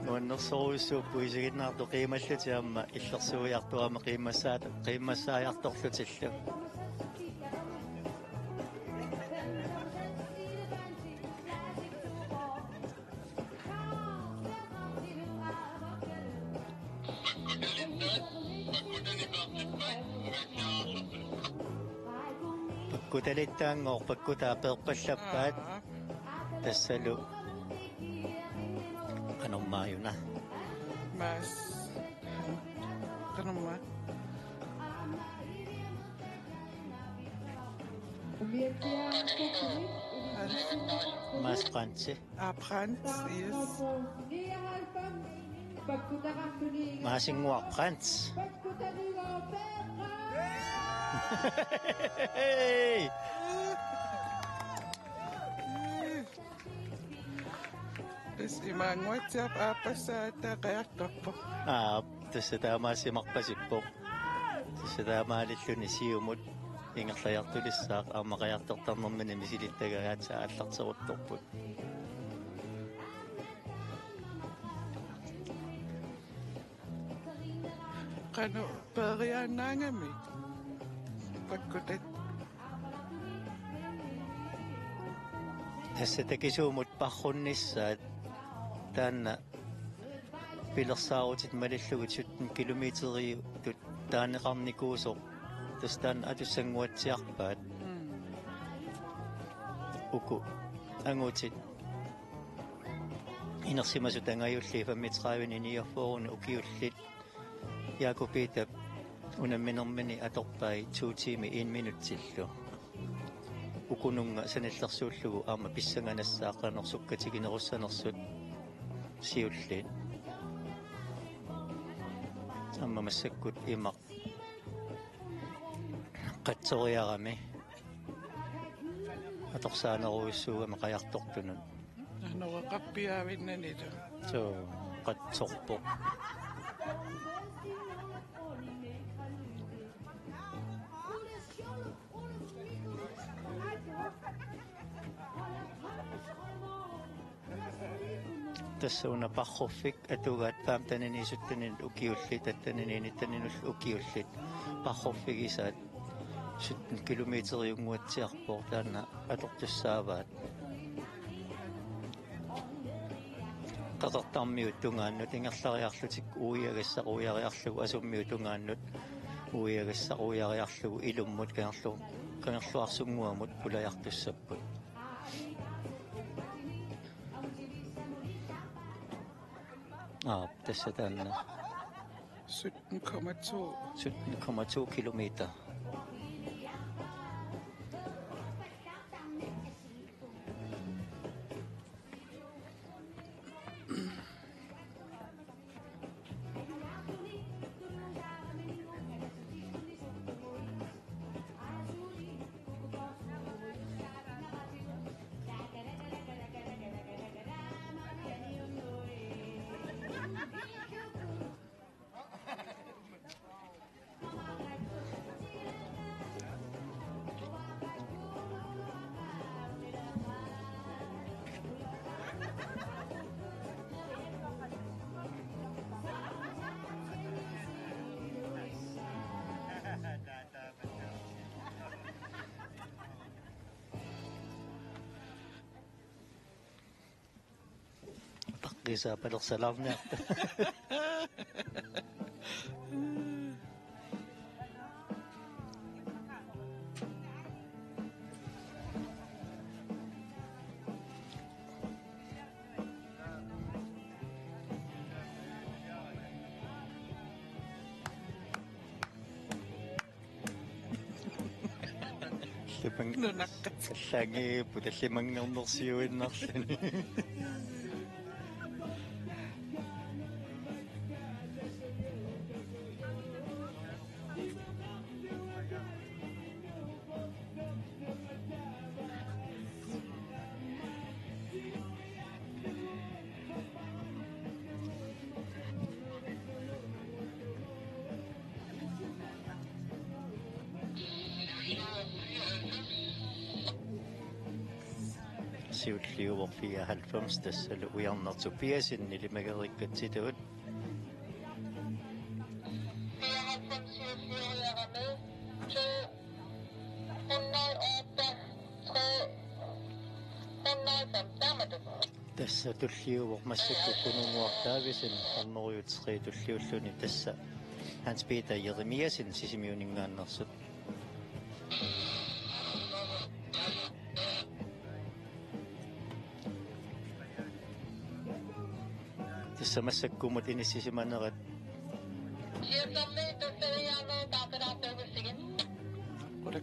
Nuannersorujussuupput isiginnaartut qiimallutik aamma illersuiartut aamma qiimmassaat-, qiimmassaajartorlutillu. Pakkutalittaanngooq, pakkutaa peerpallappaat. Aa. Tassalu qanormaajuna. Maas. Qanormaa. Maas Brandtse. Aa, Brandt, yes. Maasinnguaq Brandt. Hey! Tassa imaannguatsiarpoq aappassaa aatsaat qajartorpoq. Aap, tassa taamaasimarpasippoq. Tassa taamaalilluni siumut ingerlajartulissaaq aamma qajartortarnermini misilittagaat aatsaat aallarteruttorput. Qanoq peeriaannaangamik pakkutat. Tassa takisuumut parrunnissaat taanna pilersaarutit malillugit sytten kilometeriutut taaneqarnikuusoq. Tassa taanna atussannguatsiarpaat. Mm. Uku angutit inersimasut angajulliit femogtredive-ni niogfyrre-ni ukiullit Jakob Peterip unamminermini atorpai to tiimit en minutsillu. Ukununnga sanillersuullugu aamma pissanganassaaq qanoq sukkatiginerussanersut siulliit. Aamma massakkut imaq qatsoriarami atorsaanerujussuugami qajartortunut. Anoreqarpiaavinnanilu. Suu, qatsorpoq. Tassa una Parruffik atugaat femteninit sytteninit ukiullit, atteninit nitteninullu ukiullit. Parruffigisaat sytten kilometeriunnguatsiarpoq, taanna atortussaavaat. Qeqertarmiut tungaannut ingerlariarlutik uiagassaq uiariarlugu asummiut tungaannut uiagassaq uiariarlugu ilummut Kangerlu-, Kangerluarsunnguamut pulajartussapput. Aap, tassa taanna. Sytten komma to. Sytten komma to kilometer. Utaqqiisaa palersaalaarniarta. Tallimang-, nunaqqat. Allaanngippoq tallimanngornersiuinnarluni. Siulliuvoq fireoghalvfems, tassalu Ujarneq Tobiassen, ilimagereerikkatsitut. Fireoghalvfems, siulliuvoq Ujarneq. To hundrede og otte, tre hundrede og fem. Taamatut. Tassa tulliuvoq massakkut Kunuunnguaq Davidsen, arnoriutseqi tulliulluni, tassa Hans Peter Jeremiassen Sisimiuninngaanneersoq. Tassa massakkumut inissisimanerat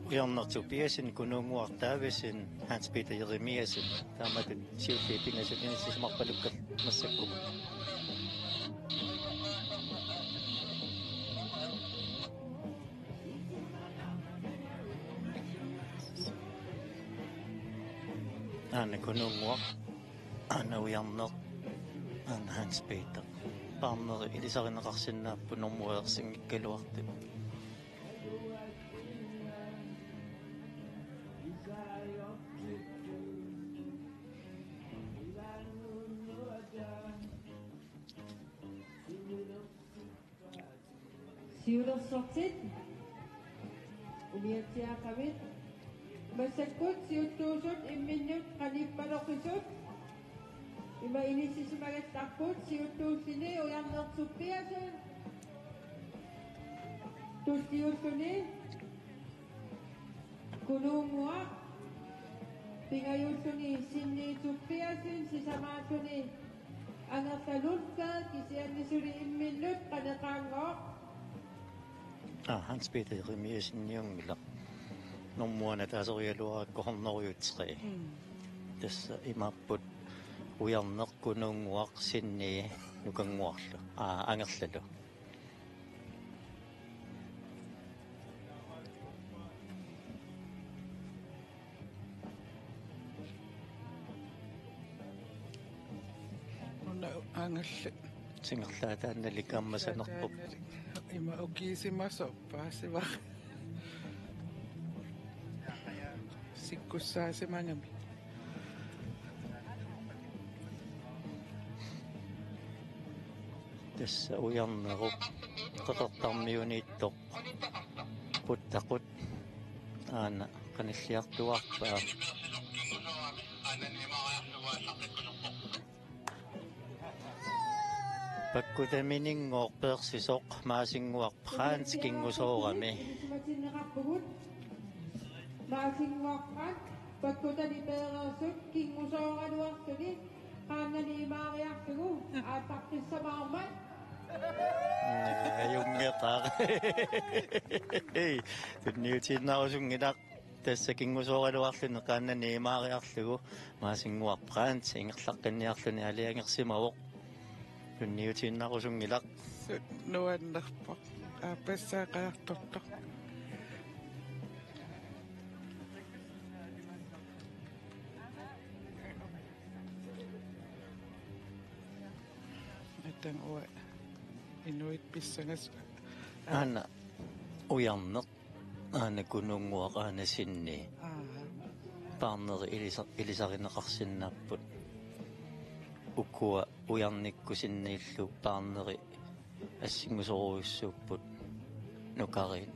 Ujarneq Tobiassen, Kunuunnguaq Davidsen, Hans Peter Jeremiassen. Taamatut siulliit pingasut inissisimarpalukkat massakkumut. Aana Kunuunnguaq, aana Ujarneq, aana Hans Peter. Paarneri ilisarineqarsinnaapput normuersinngikkaluartut. Siulersortit umiatsiaaqqamit. Massakkut siuttuusut imminnut qanippaloqisut ima inissisimagattarput, siuttuulluni Ujarneq Tobiassen, tulliulluni Kunuunnguaq, pingajuulluni Sinni Tobiassen, sisamaalluni Angerla Lundblad, kisianni suli imminnut qanoq qaanngooq. Aa, Hans Peter Jeremiassenniunngilaq. Normuana taasorigaluarakku hundrede og tre. Mm. Tassa imaapput Ujarneq, Kunuunnguaq, Sinni Nukannguarlu. Aa, Angerlalu. Una angalli. Singerlaataannalik aamma sanerpoq. Ima ukiisimasoq paasivara. Sikkussaasimagami. Tassa ujarnerup qeqertarmiuniittoq puttaqut aana qanilliartuarpaa. Pakkutaminingooq peersisoq Maasinnguaq Brand kingusoorami. Maasinnguaq Brand pakkutani peereersut kingusooraluarluni qaannani imaariarlugu aallaqqissamaarmat. Ajunngeqaaq. Tunniutiinnarusunngilaq. Tassa kingusooraluarluni qaannani imaariarlugu Maasinnguaq Brand ingerlaqqinniarluni aalajangersimavoq. Tunniutiinnarusunngilaq. Nuannerpoq. Aappassaaqajartortoq. Atang ua inuit pissangas. Aana ujarneq, aana Kunuunnguaq, aana Sinni. Aa. Paarneri ilisa-, ilisarineqarsinnaapput. Ukua ujarnikkut Sinniillu paarneri assingusorujussuupput nukariit.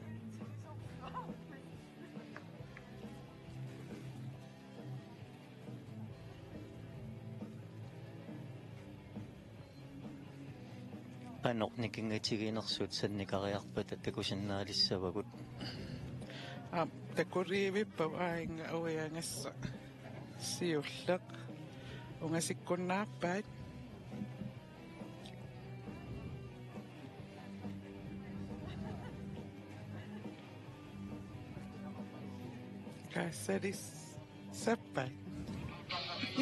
Qanoq nikinngatiginersut sannikariarpata takusinnaalissavagut? Aap, takoriivippoq aajuna uiagassaq. Siulleq. Ungasikkunnaarpaat. Kaassalis- Sappat.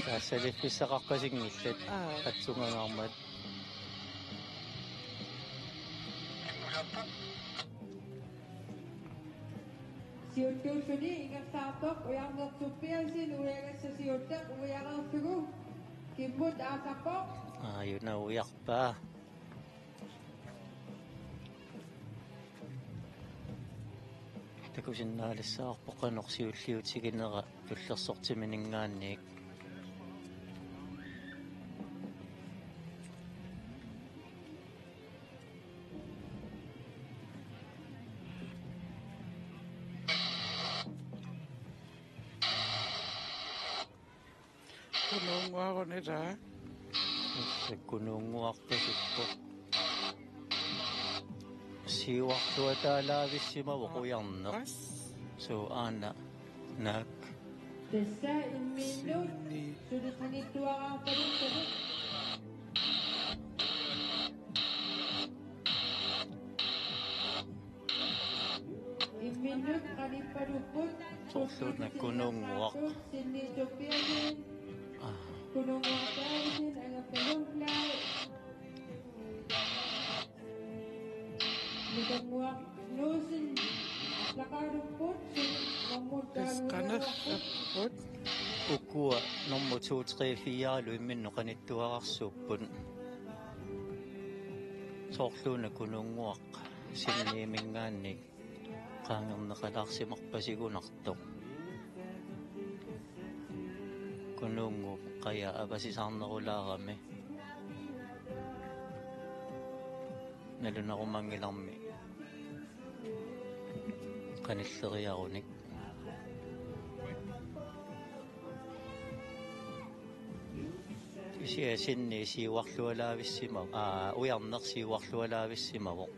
Tassa liffissaqarpasinngillat. Aa. Atsungangaarmat. Siuttuulluni ingerlaartoq ujarnertuppiasin uiagassaq siulleq uiareerlugu kimmut aallarpoq. Aajuna uiarpaa. Takusinnaalissavarput qanoq siulliutiginera tullersortimininngaanniit. Kunuunnguaruni, ilaa. Tassa Kunuunnguaq pasippoq. Siuarluataalaavissimavoq ujarneq. Pas. Suu, aana naak. Tassa imminnut Sinni. Suli qanittuaraarpaluttoq. Imminnut qanippalupput. Soorluuna Kunuunnguaq. Sinniituppiasin. Aa. Kunuunnguaq Davidsen, Angerpaluullai. Nukanguaq Nuussen. Aallaqaalupput. Nummut Tassa qanerlupput. Ukua nummer to, tre, fire-lu imminnut qanittuararsuupput. Soorluuna Kunuunnguaq Sinniiminngaanniit qaangerneqalaarsimarpasigunartoq. Kunuunnguup qaja avasisaarnerulaarami. Nalunaarumanngilarmi qanilleriarunik. Kisianni Sinni siuarlualaavissimavoq, aa, ujarneq siuarlualaavissimavoq.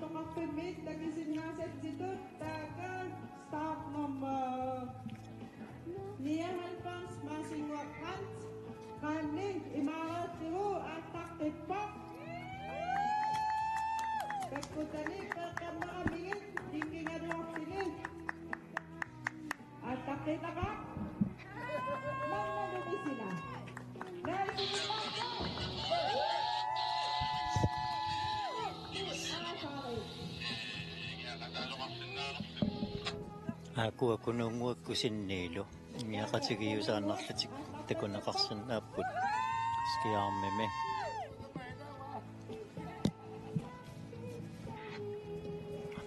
Toqarfimmit takusinnaasatsitut taakku startnummer nioghalvfems Maasinnguaq Brandt, qaanni imaareerlugu aallaqqippoq. Takkutani peeqqammeramigit ikigaluarluni. Aallaqqitaqaaq. Mamma Lumisila. Aakkua Kunuunnguakkut sinniilu ingiaqatigiiusaannarlutik takuneqarsinnaapput Skærmimi.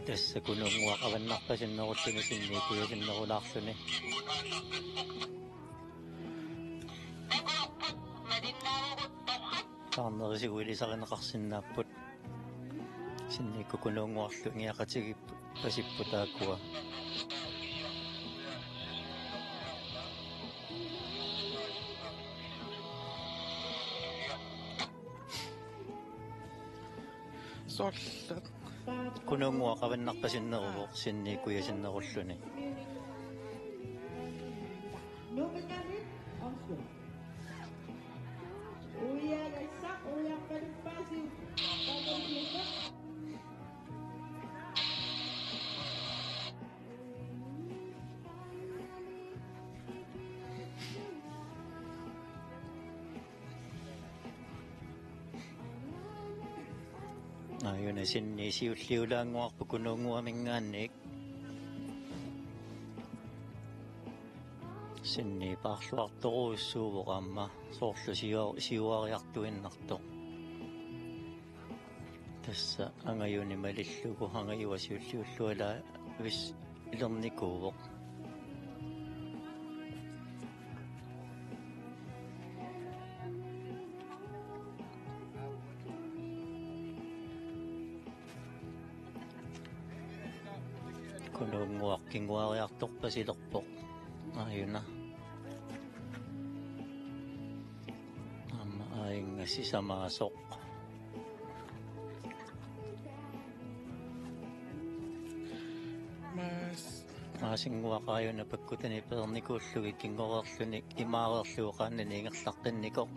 Tassa Kunuunnguaq avannarpasinnerulluni sinni kujasinnerulaarluni. Taarnerisigut ilisarineqarsinnaapput. Sinniikkut Kunuunnguarlu ingiaqatigiippasipput taakkua. Soorlu. Kunuunnguaq avannarpasinneruvoq sinni kujasinnerulluni. Aajuna sinni siulliulaannguarput Kunuunnguaminngaanniit. Sinni paarluartorujussuuvoq aamma soorlu siu-, siuariartuinnartoq. Tassa angajuni malillugu angajua siulliullualaavis-, -lernikuuvoq. Kunuunnguaq kinguariartorpasilerpoq. Aajuna. Aamma aajinnga sisamaasoq. Maas. Maasinnguaq aajuna pakkutani peernikuullugit kingoreerluni imaareerlugu qaannani ingerlaqqinnikoq.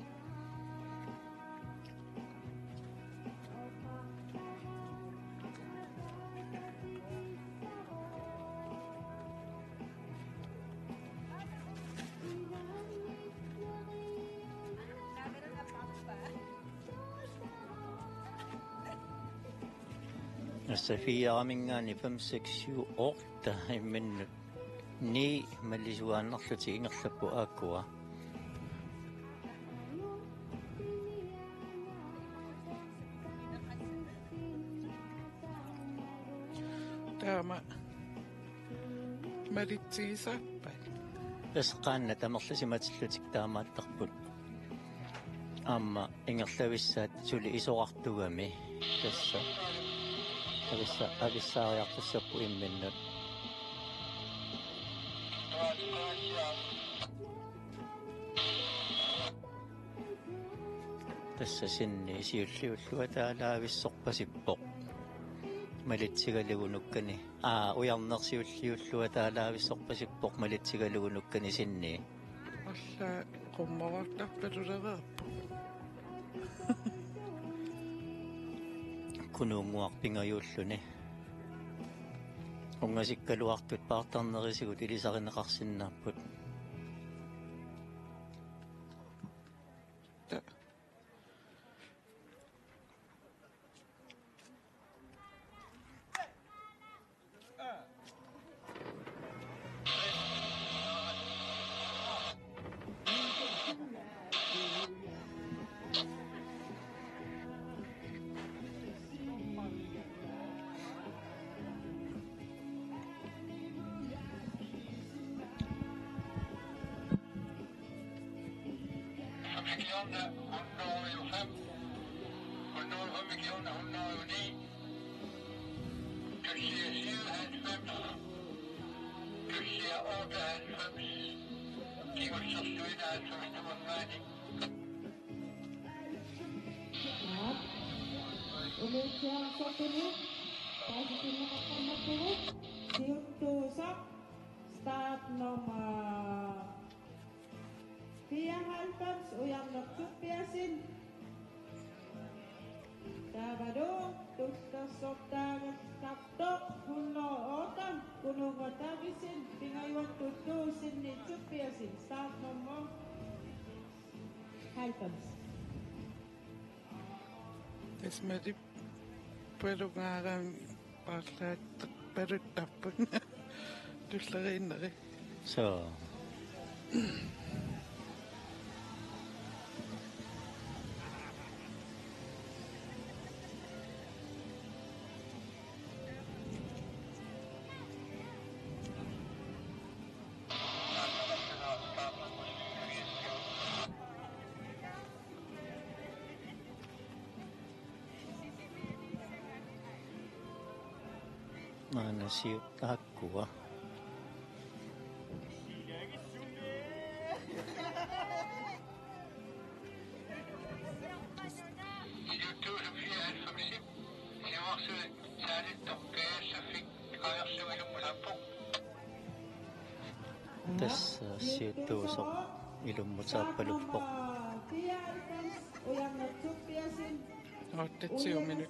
Tassa fire-minngaanniit fem, seks, syv, otte imminnut ni malisuaannarlutik ingerlapput aakkua. Taama malitsigisarpat. Tassa qaannat amerlasimatillutik taamaattarput. Aamma ingerlavissaat suli isorartugami. Tassa avissa-, avissaariartussapput imminnut. Tassa sinni siulliulluataalaavissorpasippoq. Malitsigalugu nukkani. Aa, ujarneq siulliulluataalaavissorpasippoq malitsigalugu nukkani sinni. Alla qummoqartarpaluleraarpoq. Kunuunnguaq pingajuulluni. Ungasikkaluartut paartarnerisigut ilisarineqarsinnaapput. Fem millioner hundrede og fem, hundrede og fem millioner hundrede og ni, du siger syvoghalvfems, du siger otteoghalvfems, de vil så støtte, altså, hvis du var færdig. Ja. Og nu er det her, så det nu. Paasitinneqartarnerpugut siuttuusoq startnummer fireoghalvfems, Ujarneq Tobiassen. Taavalu tullersortaagallartoq hundrede og otte, Kununnga Davidsen, pingajuattut tusind Tobiassen, startnummer halvfems. Tassa Malik palugaarami paarlaat-, paluttarput. Tulleriinneri. Soo. Maanna siuttaakkua. Tassa siuttuusoq ilummuteqarpaluppoq. Otteogtyve minut.